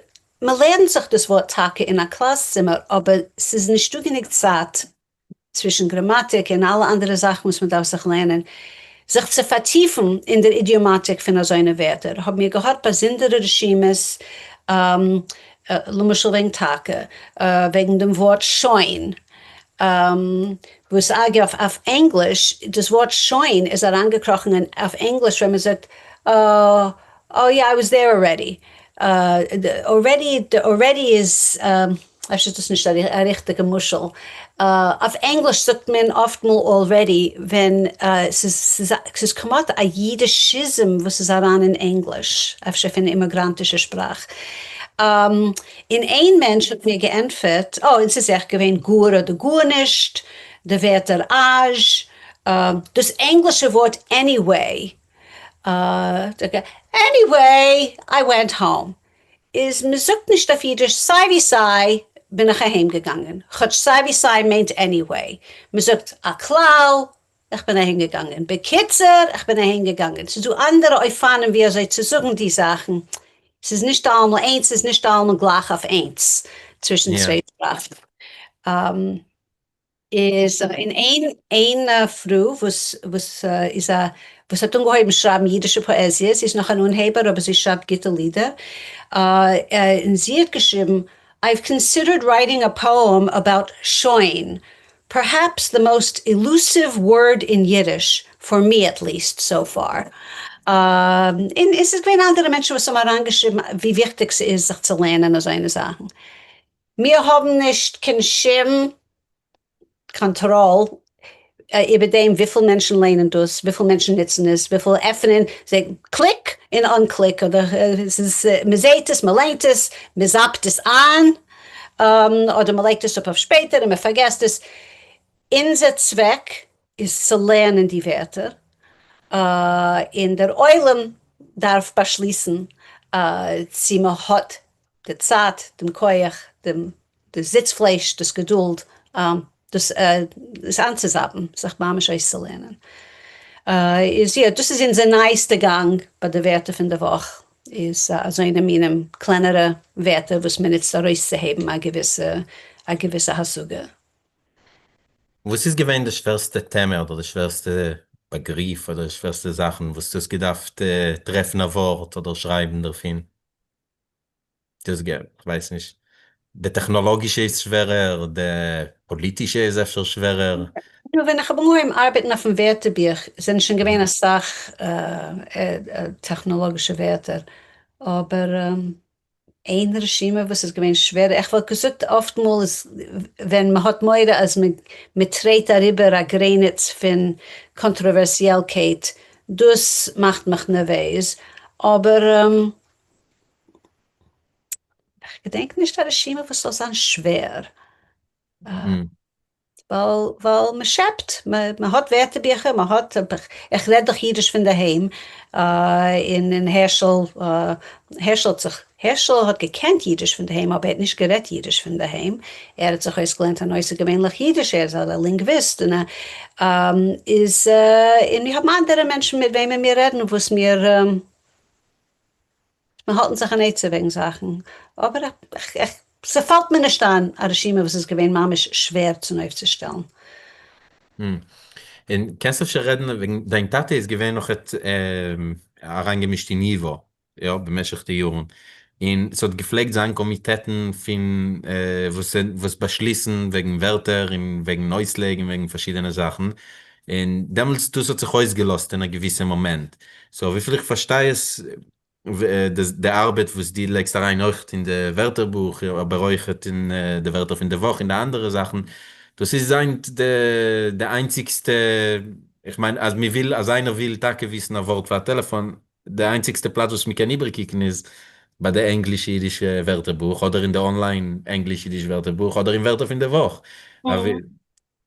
מ'לערנט זיך דאס ווארט טאקע אין א קלאס צימער, אבער ס'איז נישטא גענוג צייט צווישן גראמאטיק און אלע אנדערע זאכן וואס מ'דארף זיך לערנען, זיך צו פארטיפן אין דער אידיאמאטיק פון אזוינע ווערטער, האבן מיר געהאט באזונדערע רשימות, למשל וועגן טאקע, וועגן דעם ווארט שוין, וואס אגב אויף ענגליש, דאס ווארט שוין איז אריינגעקראכן אין אויף ענגליש ווען מ'זאגט oh yeah I was there already, already already איז אפשר איז דאס נישט א ריכטיגע משל, אויף ענגליש זאגט מען אפטמאל already ווען ס'איז כמעט א יידישיזם וואס איז אריין אין ענגליש, אפשר פון אימיגראנטישע שפראך. און איין מענטש האט מיר געענטפערט, אה, און ס'איז עכט געווען גאר אדער גארנישט, די ווערטער אזש, דאס ענגלישע ווארט anyway, anyway, I went home, איז מ'זאגט נישט אויף אידיש סיי ווי סיי בין איך אהיים געגאנגען, כאטש סיי ווי סיי מיינט anyway, מ'זאגט א כלל, איך בין אהיים געגאנגען, בקיצור איך בין אהיים געגאנגען, ס'איז דא אנדערע אופנים ווי אזוי צו זאגן די זאכן, ס'איז נישט אלעמאל איינס איז נישט אלעמאל גלייך אויף איינס צווישן צוויי שפראכן. איז און איין איין פרוי וואס וואס איז א וואס האט אנגעהויבן שרייבן אידישע פאעזיע, זי איז נאך אן אנהייבער אבער זי שרייבט גוטע לידער, און זי האט געשריבן, I've considered writing a poem about שוין, perhaps the most elusive word in Yiddish, for me at least, so far. און עס איז געווען אנדערע מענטשן וואס האבן אריינגעשריבן ווי וויכטיג ס'איז זיך צו לערנען אזוינע זאכן. מיר האבן נישט קיין שום קאנטראל איבער דעם וויפיל מענטשן לערנען דאס, וויפיל מענטשן נוצן עס, וויפיל עפענען, זיי click און unclick, אדער מען זעט עס, מען ליינט עס, מען זאפט עס איין, אדער מען לייגט עס אפ אויף שפעטער און מען פארגעסט עס. אונזער צוועק איז צו לערנען די ווערטער, און דער עולם דארף באשליסן צו מען האט די צייט, דעם כח, דעם זיצפלייש, דאס געדולד, דאס איינצוזאפן, זיך ממש אויסצולערנען. איז יא, דאס איז אונזער נייעסטע גאנג ביי די ווערטער פון די וואך, איז אזוינע מינים קלענערע ווערטער וואס מען נוצט ארויסצוהייבן א געוויסע א געוויסע השגה. וואס איז געווען די שווערסטע טעמע אדער די שווערסטע באגריף אדער די שווערסטע זאכן וואס דו האסט געדארפט טרעפן א ווארט אדער שרייבן דערפון? דאס כ'ווייס נישט, די טעכנאלאגישע איז שווערער, די פאליטישע איז אפשר שווערער. נו, ווען איך האב אנגעהויבן ארבעטן אויפן ווערטערבוך זענען שוין געווען אסאך טעכנאלאגישע ווערטער, אבער איין רשימה וואס איז געווען שווער, איך וואלט געזאגט אפטמאל איז ווען מען האט מורא אז מען טרעט אריבער א גרעניץ פון קאנטראווערסיעלקייט, דאס מאכט מיך נערוועז, אבער כ'געדענק נישט א רשימה וואס זאל זיין שווער. ווייל ווייל מען שעפט, מען האט ווערטערביכער, מען האט, איך רעד דאך אידיש פון דערהיים, און און הערשל, הערשל האט זיך, הערשל האט געקענט אידיש פון דערהיים אבער ער האט נישט גערעדט אידיש פון דערהיים, ער האט זיך אויסגעלערנט אן אויסערגעווענליך אידיש, ער איז א לינגוויסט און א, איז, און מיר האבן אנדערע מענטשן מיט וועמען מיר רעדן וואס מיר. מיר האלטן זיך אן עצה וועגן זאכן, אבער איך, ס'פאלט מיר נישט איין א רשימה וואס איז געווען ממש שווער צונויפצושטעלן. און קענסט אפשר רעדן וועגן דיין טאטע איז געווען נאכעט אריינגעמישט אין ייווא, יא, במשך די יארן, און ס'האט געפלעגט זיין קאמיטעטן פון וואס וואס באשליסן וועגן ווערטער און וועגן אויסלייג און וועגן פארשידענע זאכן, און דעמאלטס דאס האט זיך אויסגעלאזט אין א געוויסע מאמענט, so וויפיל איך פארשטיי עס די ארבעט וואס דו לייגסט אריין אויכט אין די ווערטערבוך אבער אויכעט אין די ווערטער פון די וואך און די אנדערע זאכן, דאס איז היינט די איינציגסטע, איך מיין אז מען וויל אז איינער וויל טאקע וויסן א ווארט פאר א טעלעפאן, די איינציגסטע פלאץ וואס מען קען איבערקוקן איז ביי די ענגליש אידישע ווערטערבוך אדער אין די online ענגליש אידיש ווערטערבוך אדער אין ווערטער פון די וואך.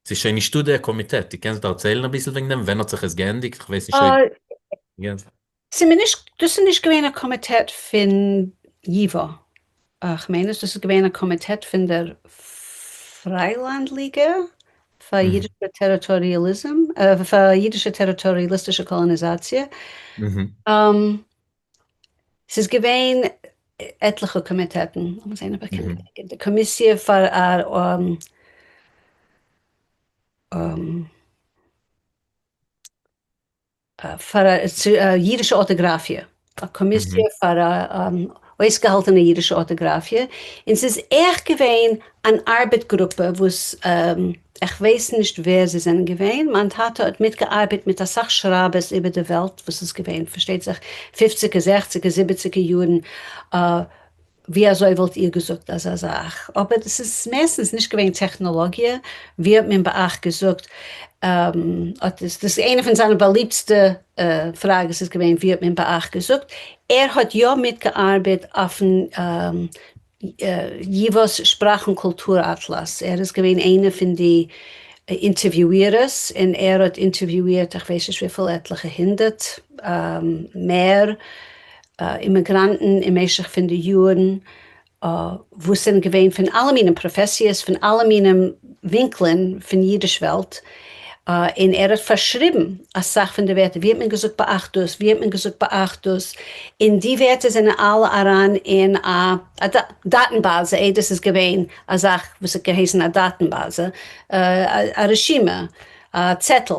ס'איז שוין נישטא דער קאמיטעט, דו קענסט דערציילן אביסל וועגן דעם? ווען האט זיך עס געענדיגט? כ'ווייס נישט אויב דו קענסט. ס'איז מיר נישט, דאס איז נישט געווען א קאמיטעט פון ייווא, כ'מיין אז דאס איז געווען א קאמיטעט פון דער פריילאנד ליגע. פאר אידישע טעריטאריאליזם, פאר אידישע טעריטאריאליסטישע קאלאניזאציע. ס'איז געווען עטליכע קאמיטעטן, לאמיר זען אויב איך קען געדענקען, די קאמיסיע פאר פאר אידישע ארטאגראפיע, א קאמיסיע פאר אויסגעהאלטענע אידישע ארטאגראפיע, און ס'איז עכט געווען אן ארבעט גרופע וואס איך ווייס נישט ווער זיי זענען געווען, מיין טאטע האט מיטגעארבעט מיט אסאך שרייבערס איבער די וועלט וואס איז געווען פארשטייט זיך פופציגער זעכציגער זיבעציגער יארן, ווי אזוי וואלט איר געזאגט אזא זאך? אבער דאס איז מערסטנס נישט געווען טעכנאלאגיע, ווי האט מען ביי אייך געזאגט? אט איז דאס איינע פון זיינע באליבטסטע פראגעס איז געווען ווי האט מען ביי אייך געזאגט? ער האט יא מיטגעארבעט אויפן ייווא'ס שפראך און קולטור אטלאס, ער איז געווען איינע פון די אינטערוויואירערס און ער האט אינטערוויואירט איך ווייס נישט וויפיל עטליכע הונדערט מער אימיגראנטן אין משך פון די יארן וואס זענען געווען פון אלע מינים פראפעסיעס, פון אלע מינים ווינקלען פון אידיש וועלט, און ער האט פארשריבן אסאך פון די ווערטער, ווי האט מען געזאגט באחדות, ווי האט מען געזאגט באחדות, און די ווערטער זענען אלע אריין אין א דאטן-באזע, איידער ס'איז געווען א זאך וואס האט געהייסן א דאטן-באזע, א רשימה, א צעטל,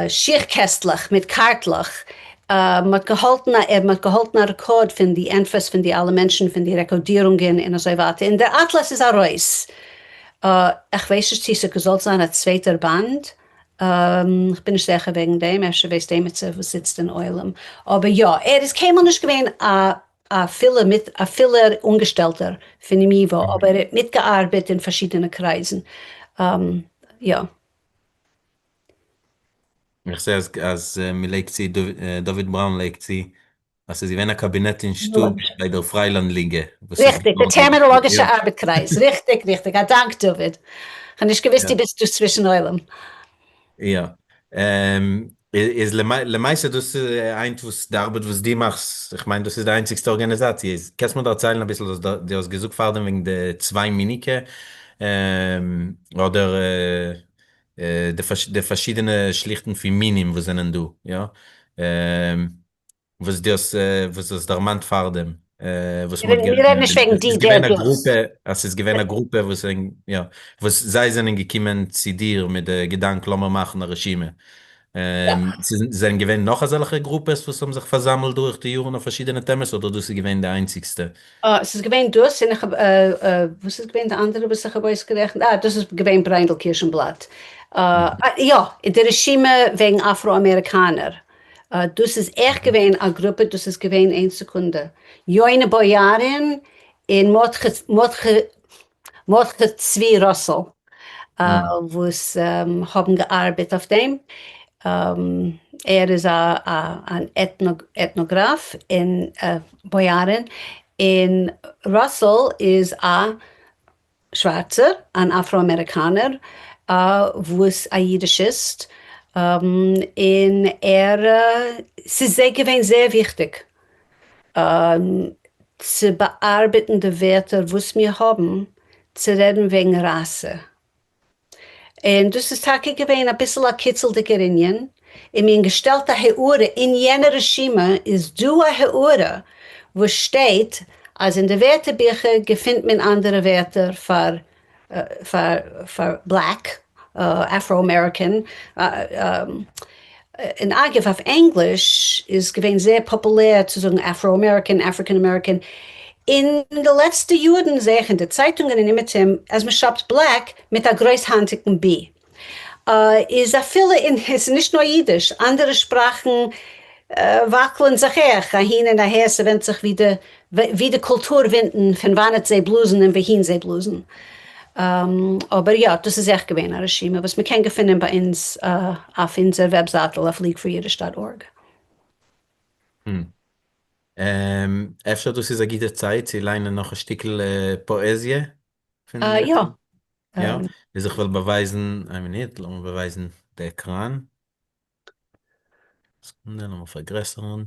שיך קעסטלעך מיט קארטלעך, מ'האט געהאלטן א מ'האט געהאלטן א רעקארד פון די ענטפערס פון די אלע מענטשן פון די רעקארדירונגען און אזוי ווייטער, און דער אטלאס איז ארויס, איך ווייס נישט צו ס'האט געזאלט זיין א צווייטער באנד, כ'בין נישט זעכער וועגן דעם, אפשר ווייסט עימיצער וואס זיצט אין עולם, אבער יא, ער איז קיינמאל נישט געווען א א פולער מיט א פולער אנגעשטעלטער פונעם ייווא, אבער ער האט מיטגעארבעט אין פארשידענע קרייזן, יא. איך זע אז אז מ'לייגט צו, דוד בראון לייגט צו, אז ס'איז געווען א קאבינעט אין שטוב ביי דער פריילאנד ליגע וואס איז ריכטיג, די טערמינאלאגישע ארבעט קרייז, ריכטיג ריכטיג, א דאנק דוד, כ'האב נישט געוואוסט דו ביסט דא צווישן עולם. יא. איז למעשה דאס היינט וואס די ארבעט וואס דו מאכסט, איך מיין דאס איז די איינציגסטע ארגאניזאציע, איז קענסט מיר דערציילן אביסל וואס דו האסט געזאגט פארדעם וועגן די צוויי מיניקע אדער די פארשידענע שליכטן פון מינים וואס זענען דא, יא? וואס דו האסט וואס דו האסט דערמאנט פארדעם וואס מ'האט מיר רעדן נישט וועגן די ס'איז געווען דער א דאס. גרופע אז ס'איז געווען א גרופע וואס יא וואס זיי זענען געקומען צו דיר מיט די געדאנק לאמיר מאכן א רשימה. ס'זענען געווען נאך אזעלכע גרופעס וואס האבן זיך פארזאמלט דורך די יארן אויף פארשידענע טעמעס אדער דאס איז געווען די איינציגסטע? ס'איז געווען דאס און איך האב וואס איז געווען די אנדערע וואס איך האב אויסגערעכנט? אה דאס איז געווען בריינדל קירשנבלאט. יא די רשימה וועגן אפרא אמעריקאנער. דאס איז עכט געווען א גרופע, דאס איז געווען איין סעקונדע, יונה בויארין און מרדכי צבי ראסל וואס האבן געארבעט אויף דעם, ער איז אן עטנאגראף אין בויארין און ראסל איז א שווארצער, אן אפרא-אמעריקאנער וואס א אידישיסט, און ער, ס'איז זיי געווען זייער וויכטיג צו באארבעטן די ווערטער וואס מיר האבן צו רעדן וועגן ראסע. און דאס איז טאקע געווען אביסל א קיצלדיגער ענין, און מיר האבן געשטעלט א הערה, אין יענע רשימה איז דא א הערה וואס שטייט אז אין די ווערטער ביכער געפינט מען אנדערע ווערטער פאר פאר פאר black, Afro American, און אגב אויף ענגליש איז געווען זייער פאפולער צו זאגן Afro American, African American, אין די לעצטע יארן זעה איך אין די צייטונגען און אומעטום אז מען שרייבט black מיט א גרויסהאנטיגן B. איז אפילו אין, עס איז נישט נאר אידיש, אנדערע שפראכן וואקלען זיך אויך אהין און אהער, ס'ווענדט זיך ווי די ווי די קולטור ווינטן פון וואנעט זיי בלאזן און וואוהין זיי בלאזן. אבער יא, דאס איז עכט געווען א רשימה וואס מ'קען געפינען ביי אונז אויף אונזער וועבזייטל אויף leagueforyiddish dot org. אפשר דאס איז א גוטע צייט צו ליינען נאך א שטיקל פאעזיע פון יא. יא, איז איך וועל באווייזן, איין מינוט, לאמיר באווייזן די עקראן. סעקונדע, לאמיר פארגרעסערן.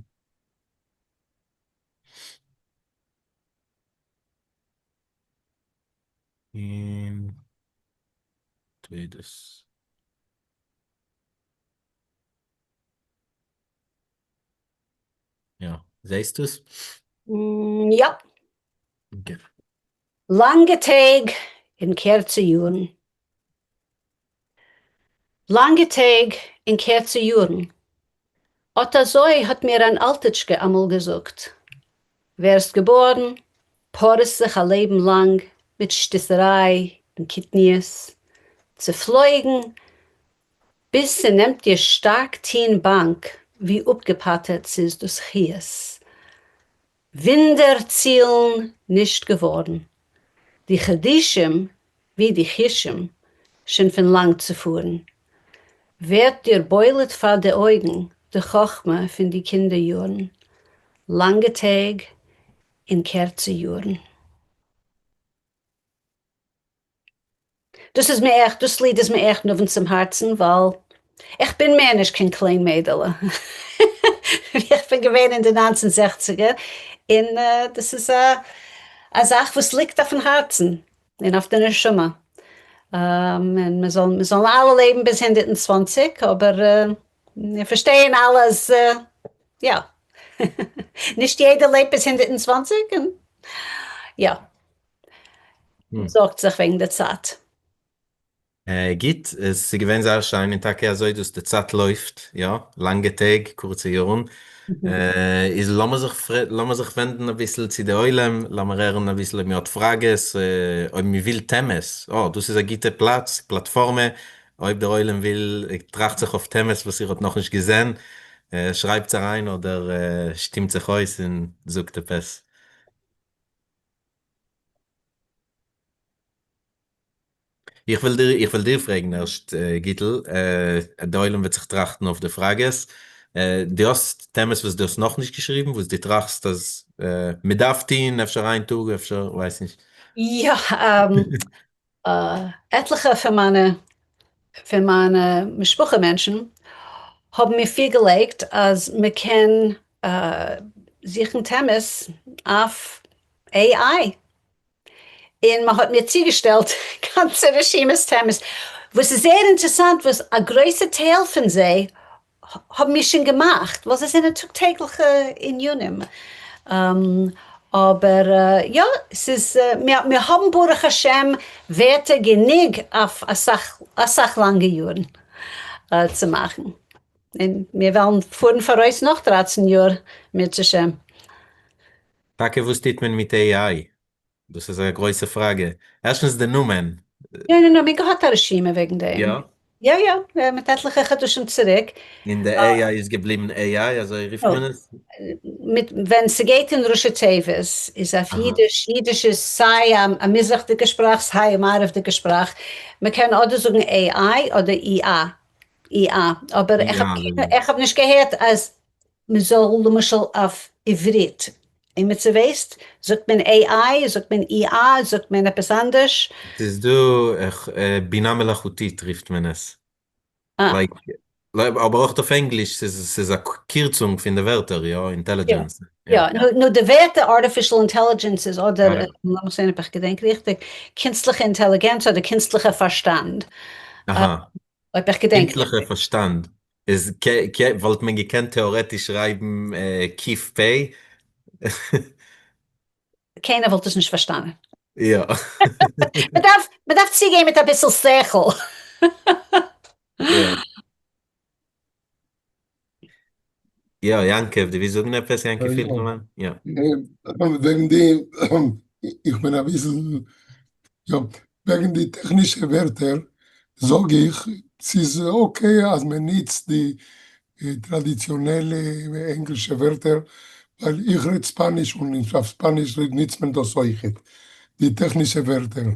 און טו דאס. זעסט עס? יא. לאנגע טעג און קערצע יארן. לאנגע טעג און קערצע יארן. אט אזוי האט מיר אן אלטיטשקע אמאל געזאגט. ווערסט געבארן, פארעסט זיך א לעבן לאנג מיט שטיסעריי און קטניות, צעפלויגן, ביז ס'נעמט דיר שטארק טוהן באנק ווי אפגעפאטערט ס'איז דאס חיות. ווינדער צילן נישט געווארן. די חידושים ווי די חושים שוין פון לאנג צופארן. ווערט דיר בולט פאר די אויגן די חכמה פון די קינדער יארן. לאנגע טעג און קערצע יארן. דאס איז מיר עכט, דאס ליד איז מיר עכט נאנט צום הארצן, ווייל איך בין מער נישט קיין קליין מיידעלע ווי איך בין געווען אין די ניינצן זעכציגער, און דאס איז א זאך וואס ליגט אויפן הארצן און אויף די נשמה, און מיר זאלן מיר זאלן אלע לעבן ביז 120, אבער מיר פארשטייען אלע אז יא, נישט יעדער לעבט ביז 120, און יא. זארגט זיך וועגן די צייט. גוט, עס איז געווען זייער שיין און טאקע אזוי דאס די צייט לויפט, יא, לאנגע טעג, קורצע יארן. איז לאמיר זיך לאמיר זיך ווענדן אביסל צו די עולם, לאמיר הערן אביסל אויב מען האט פראגעס, אויב מען וויל טעמעס, אה, דאס איז א גוטע פלאץ, פלאטפארמע, אויב דער עולם וויל, טראכט זיך אויף טעמעס וואס איר האט נאכנישט געזען, שרייבטס אריין אדער שטימט זיך אויס און זאגט עפעס. איך וויל דיר, איך וויל דיר פרעגן ערשט, גיטל, דער עולם וועט זיך טראכטן אויף די פראגעס, דו האסט טעמעס וואס דו האסט נאכנישט געשריבן, וואס דו טראכסט אז מען דארף טון, אפשר איין טאג, אפשר, ווייס נישט. יא, עטליכע פון מיינע פון מיינע משפחה מענטשן האבן מיר פירגעלייגט אז מען קען זוכן טעמעס אויף AI, און מען האט מיר צוגעשטעלט גאנצע רשימות טעמעס, וואס איז זייער אינטערעסאנט וואס א גרויסע טייל פון זיי האבן מיר שוין געמאכט, ווייל זיי זענען טאג טעגליכע ענינים, אבער יא, ס'איז, מיר האבן ברוך השם ווערטער גענוג אויף אסאך אסאך לאנגע יארן צו מאכן, און מיר וועלן פארן פאראויס נאך 13 יאר אם ירצה השם. טאקע וואס טוט מען מיט AI? דאס איז א גרויסע פראגע. ערשטנס די נאמען. יא יא יא, מיר געהאט א רשימה וועגן דעם. יא? יא יא, מיט עטליכע חדשים צוריק. און די AI איז געבליבן AI, אזוי רופט מען עס? מיט ווען ס'גייט אין ראשי תיבות איז אויף אידיש, אידיש איז סיי א מזרח'דיגע שפראך סיי א מערב'דיגע שפראך, מ'קען אדער זאגן AI אדער אי א, אבער איך האב נישט געהערט אז מ'זאל למשל אויף עברית, עמיצער ווייסט? זאגט מען AI? זאגט מען אי א? זאגט מען עפעס אנדערש? ס'איז דא בינה מלאכותית רופט מען עס. like, אבער אויך אויף ענגליש, ס'איז א קירצונג פון די ווערטער, יא, intelligence. יא, נו די ווערטער artificial intelligence איז אדער, לאמיך זען אויב איך געדענק ריכטיג, קונסטליכע אינטעליגענץ אדער קונסטליכע פארשטאנד. אהא. אויב איך געדענק קונסטליכע פארשטאנד איז וואלט מען געקענט טעארעטיש שרייבן קיף פ. קיינער וואלט עס נישט פארשטאנען. יא. מ'דארף מ'דארף צוגיין מיט אביסל שכל. יא. יא, יעקב, דו ווילסט זאגן עפעס, יעקב פילגערמאן? יא. וועגן די, איך בין אביסל, יא, וועגן די טעכנישע ווערטער זאג איך, ס'איז okay אז מען ניצט די טראדיציאנעלע ענגלישע ווערטער, ווייל איך רעד ספאניש און אויף ספאניש ניצט מען דאס אויכעט, די טעכנישע ווערטער.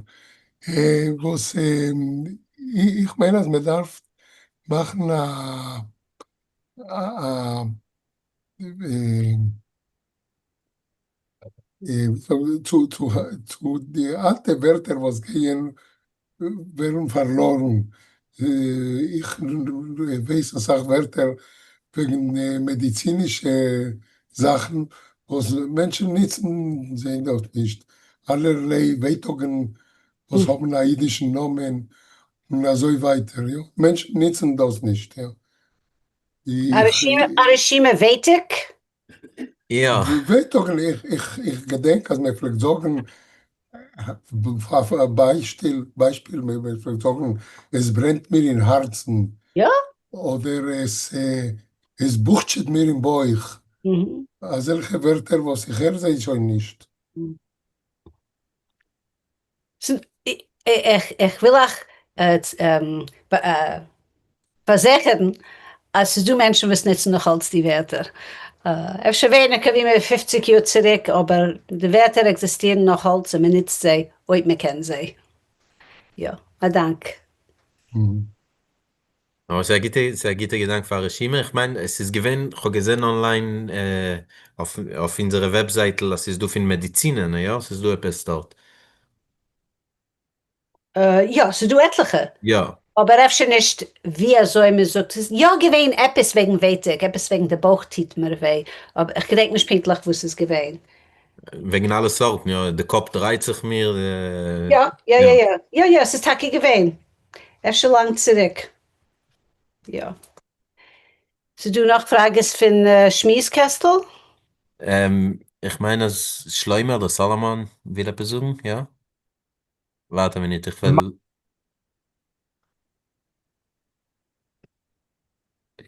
וואס איך מיין אז מען דארף מאכן א צו די אלטע ווערטער וואס גייען ווערן פארלארן, איך ווייס אסאך ווערטער וועגן מעדיצינישע זאכן וואס מענטשן ניצן זיי דארט נישט, אלערליי ווייטאגן וואס האבן א אידישן נאמען און אזוי ווייטער, יא, מענטשן ניצן דאס נישט, יא. א רשימה ווייטאג? יא. ווייטאגן, איך איך געדענק אז מען פלעגט זאגן, פאר א ביישפיל, ביישפיל, מען פלעגט זאגן, עס ברענט מיר אין הארצן. יא. אדער עס עס בוכטשעט מיר אין בויך. אזעלכע ווערטער וואס איך הער זיי שוין נישט. איך וויל אייך פארזיכערן אז ס'איז דא מענטשן וואס נוצן נאך אלץ די ווערטער. אפשר ווייניגער ווי מיט 50 יאר צוריק, אבער די ווערטער עקזיסטירן נאך אלץ און מ'נוצט זיי אויב מ'קען זיי. יא, א דאנק. אבער ס'איז א גוטע, ס'איז א גוטע געדאנק פאר א רשימה, איך מיין עס איז געווען, כ'האב געזען online אויף אויף אונזערע וועבזייטל אז ס'איז דא פון מעדיצינען, יא? ס'איז דא עפעס דארט. יא, ס'איז דא עטליכע. יא. אבער אפשר נישט ווי אזוי מען זאגט, ס'איז יא געווען עפעס וועגן ווייטאג, עפעס וועגן די בויך טוט מיר וויי, אבער איך געדענק נישט פונקטליך וואס ס'איז געווען. וועגן אלע סארטן, יא, די קאפ דרייט זיך מיר. יא, יא יא יא, יא יא, ס'איז טאקע געווען. אפשר לאנג צוריק. יא. ס'איז דא נאך פראגעס פון שמועס קעסטל? איך מיין אז שלמה אדער סאלאמאן וויל עפעס זאגן, יא? ווארט א מינוט איך וועל.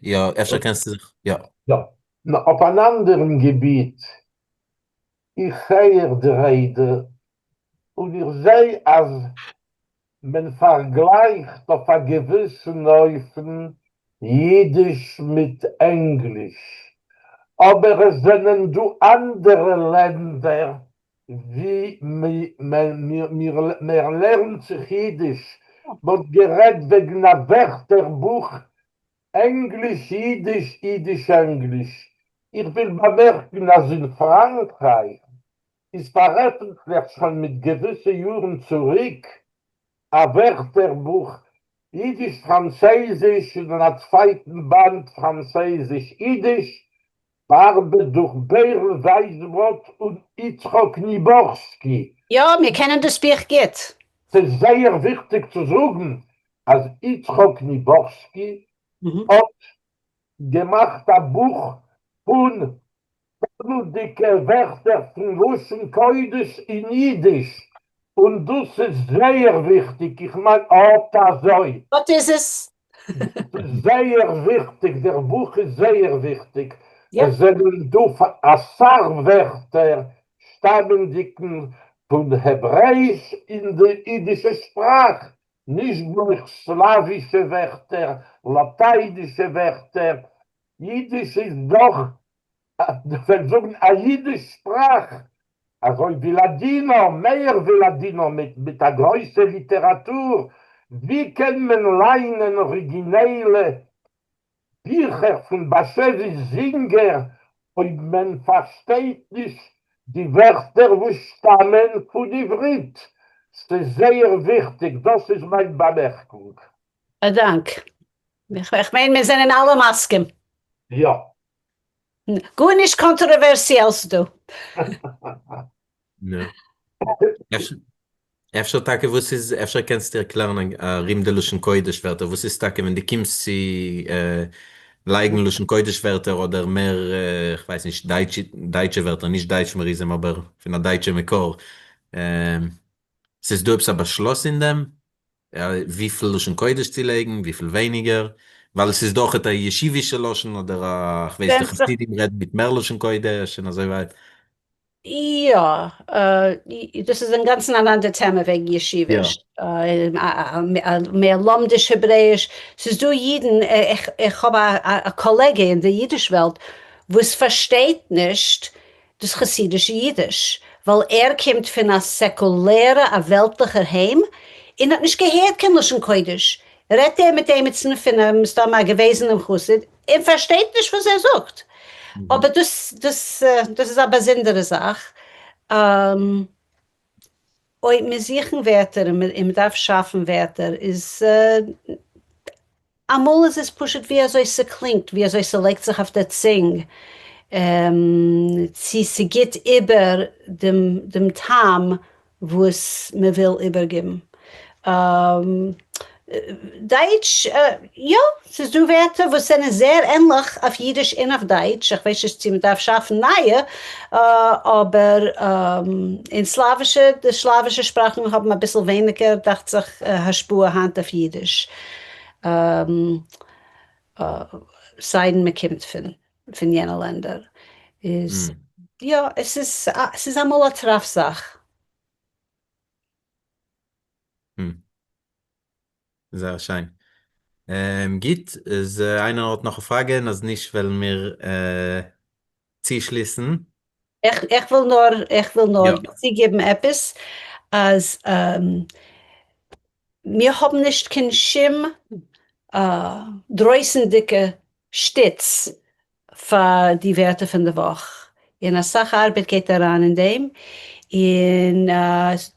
יא, אפשר קענסטו זיך, יא. יא. אויף אן אנדערן געביט, איך הער די רעדע און איך זע אז מען פארגלייכט אויף א געוויסן אופן אידיש מיט ענגליש, אבער עס זענען דא אנדערע לענדער ווי מען לערנט זיך אידיש, מ'האט גערעדט וועגן א ווערטערבוך ענגליש-אידיש, אידיש-ענגליש. איך וויל באמערקן אז אין פראנקרייך איז פארעפנטליכט שוין מיט געוויסע יארן צוריק א ווערטערבוך אידיש-פראנצייזיש און א צווייטן באנד פראנצייזיש-אידיש, באארבעט דורך בערל ווייסבראט און יצחק ניבארסקי. יא, מיר קענען דאס בוך גוט. ס'איז זייער וויכטיג צו זאגן אז יצחק ניבארסקי האט געמאכט א בוך פון תורה'דיגע ווערטער פון לשון קודש אין אידיש, און דאס איז זייער וויכטיג, איך מיין אט אזוי. אט איז עס. דאס איז זייער וויכטיג, דער בוך איז זייער וויכטיג, עס זענען דא אסאך ווערטער שטאמענדיגן פון העברעאיש אין די אידישע שפראך, נישט בלויז סלאווישע ווערטער, לאטיינישע ווערטער, אידיש איז דאך וועט זאגן א אידיש שפראך, אזוי ווי לאדינא, מער ווי לאדינא, מיט א גרויסע ליטעראטור, ווי קען מען ליינען אריגינעלע ביכער פון באשעוויס זינגער אויב מען פארשטייט נישט די ווערטער וואס שטאמען פון עברית? ס'איז זייער וויכטיג, דאס איז מיין באמערקונג. א דאנק. איך מיין מיר זענען אלע מסכים. יא. גארנישט קאנטראווערסיעלס דא. אפשר טאקע וואס איז, אפשר קענסטו ערקלערן ארום די לשון קודש ווערטער, וואס איז טאקע ווען דו קומסט צו לייגן לשון קודש ווערטער אדער מער כ'ווייס נישט דייטשע ווערטער, נישט דייטשמעריזם אבער פון א דייטשע מקור, ס'איז דא עפעס א באשלוס אין דעם? וויפיל לשון קודש צו לייגן, וויפיל ווייניגער, ווייל עס איז דאך א ישיבישע לשון אדער א כ'ווייס די חסידים רעדן מיט מער לשון קודש און אזוי ווייטער. יא, דאס איז אינגאנצן אן אנדער טעמע וועגן ישיביש, מער לומדיש העברעיש, ס'איז דא אידן, איך האב א קאלעגע אין די אידיש וועלט וואס פארשטייט נישט דאס חסידישע אידיש, ווייל ער קומט פון א סעקולערע א וועלטליכער היים און האט נישט געהערט קיין לשון קודש, רעדט ער מיט עימיצן פון א מסתם א געוועזענעם חסיד און פארשטייט נישט וואס ער זאגט. אבער דאס דאס דאס איז א באזונדערע זאך. אויב מיר זוכן ווערטער און מען דארף שאפן ווערטער איז אמאל איז עס פשוט ווי אזוי ס'קלינגט, ווי אזוי ס'לייגט זיך אויף דער צונג, צי ס'גיט איבער דעם טעם וואס מ'וויל איבערגעבן. דייטש, יא, ס'איז דא ווערטער וואס זענען זייער ענליך אויף אידיש און אויף דייטש, איך ווייס נישט צו מ'דארף שאפן נייע, אבער אין סלאווישע, די סלאווישע שפראכן האבן אביסל ווייניגער דאכט זיך השפעה היינט אויף אידיש, סיידן מ'קומט פון פון יענע לענדער, איז יא, עס איז ס'איז אמאל א טראף זאך. זייער שיין. גוט, איז איינער האט נאך א פראגע? און אז נישט וועלן מיר צושליסן. איך וויל נאר, איך וויל נאר צוגעבן עפעס, אז מיר האבן נישט קיין שום דרויסנדיגע שטיץ פאר די ווערטער פון די וואך, און אסאך ארבעט גייט אריין אין דעם, און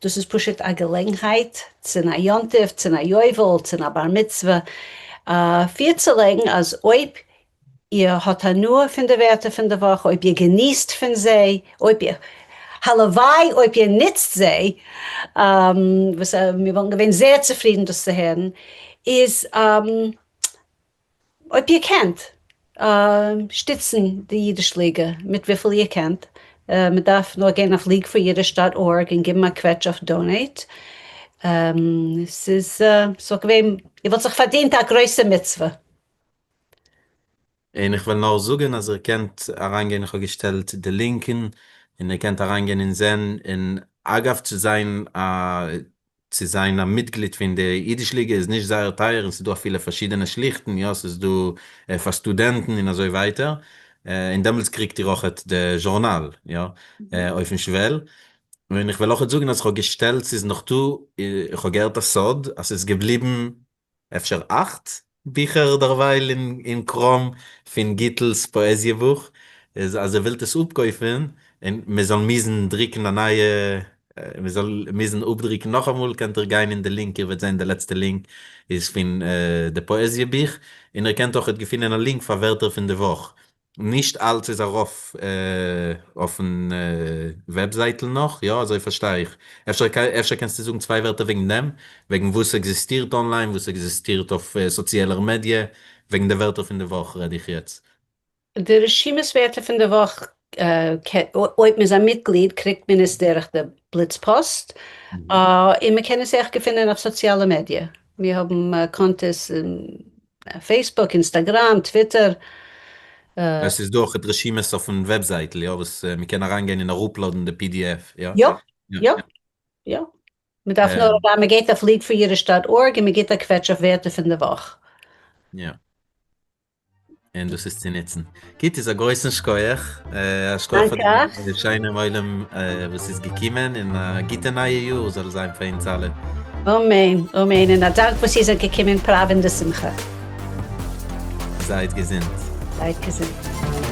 דאס איז פשוט א געלעגנהייט צו א יום טוב, צו א יובל, צו א בר מצוה, פירצולייגן אז אויב איר האט הנאה פון די ווערטער פון די וואך, אויב איר געניסט פון זיי, אויב איר, הלוואי אויב איר נוצט זיי, וואס מיר וואלטן געווען זייער צופרידן דאס צו הערן, איז אויב איר קענט, שטיצן די אידיש ליגע מיט וויפיל איר קענט, מען דארף נאר גיין אויף League for Yiddish dot org און גיבן א קוועטש אויף donate, ס'איז ס'וואלט געווען, איר וואלט זיך פארדינט א גרויסע מצוה. און איך וועל נאר זאגען אז איר קענט אריינגיין איך האב געשטעלט די לינקען און איר קענט אריינגיין און זען און אגב צו זיין א צו זיין א מיטגליד פון די אידיש ליגע איז נישט זייער טייער און ס'איז דא אפילו פארשידענע שליכטן, יא ס'איז דא פאר סטודענטן און אזוי ווייטער, און דעמאלטס קריגט איר אויכעט די זשורנאל יא אויפן שוועל, און איך וועל אויכעט זאגן אז כ'האב געשטעלט ס'איז נאך דא, איך האב געהערט א סוד אז ס'איז געבליבן אפשר אכט ביכער דערווייל אין קראם פון גיטל'ס פאעזיע בוך, איז אז איר ווילט עס אפקויפן און מען זאל מוזן דרוקן א נייע, מען זאל מוזן אפדרוקן נאכאמאל, קענט איר גיין אין די לינק, איר וועט זען די לעצטע לינק איז פון די פאעזיע בוך, און איר קענט אויכעט געפינען א לינק פאר ווערטער פון די וואך. נישט אלץ איז ארויף אויפן וועבזייטל נאך, יא אזוי פארשטיי איך, אפשר אפשר קענסטו זאגן צוויי ווערטער וועגן דעם, וועגן וואס עקזיסטירט online, וואס עקזיסטירט אויף סאציעלער מידיע, וועגן די ווערטער פון די וואך רעד איך יעצט. די רשימת ווערטער פון די וואך, אויב מ'איז א מיטגליד קריגט מען עס דורך די בליץ פאסט, און מ'קען עס אויך געפינען אויף סאציאלע מידיע, מיר האבן קאנטעס אין פייסבוק, אינסטאגראם, טוויטער. עס איז דא אויך רשימות אויפן וועבזייטל יא וואס מען קען אריינגיין און אראפלאדן די PDF יא? יא יא יא. מען דארף נאר אריין, מען גייט אויף League for Yiddish dot org און מען גיבט א קוועטש אויף ווערטער פון די וואך. יא. און דאס איז צו נוצן. גוט איז א גרויסן שכוח, א שכוח פאר די שיינעם עולם וואס איז געקומען, און א גוטע נייע יאר זאל זיין פאר אונז אלע. אמן אמן, און א דאנק וואס איר זענט געקומען פראווען די שמחה. זייט געזונט. זייט געזונט.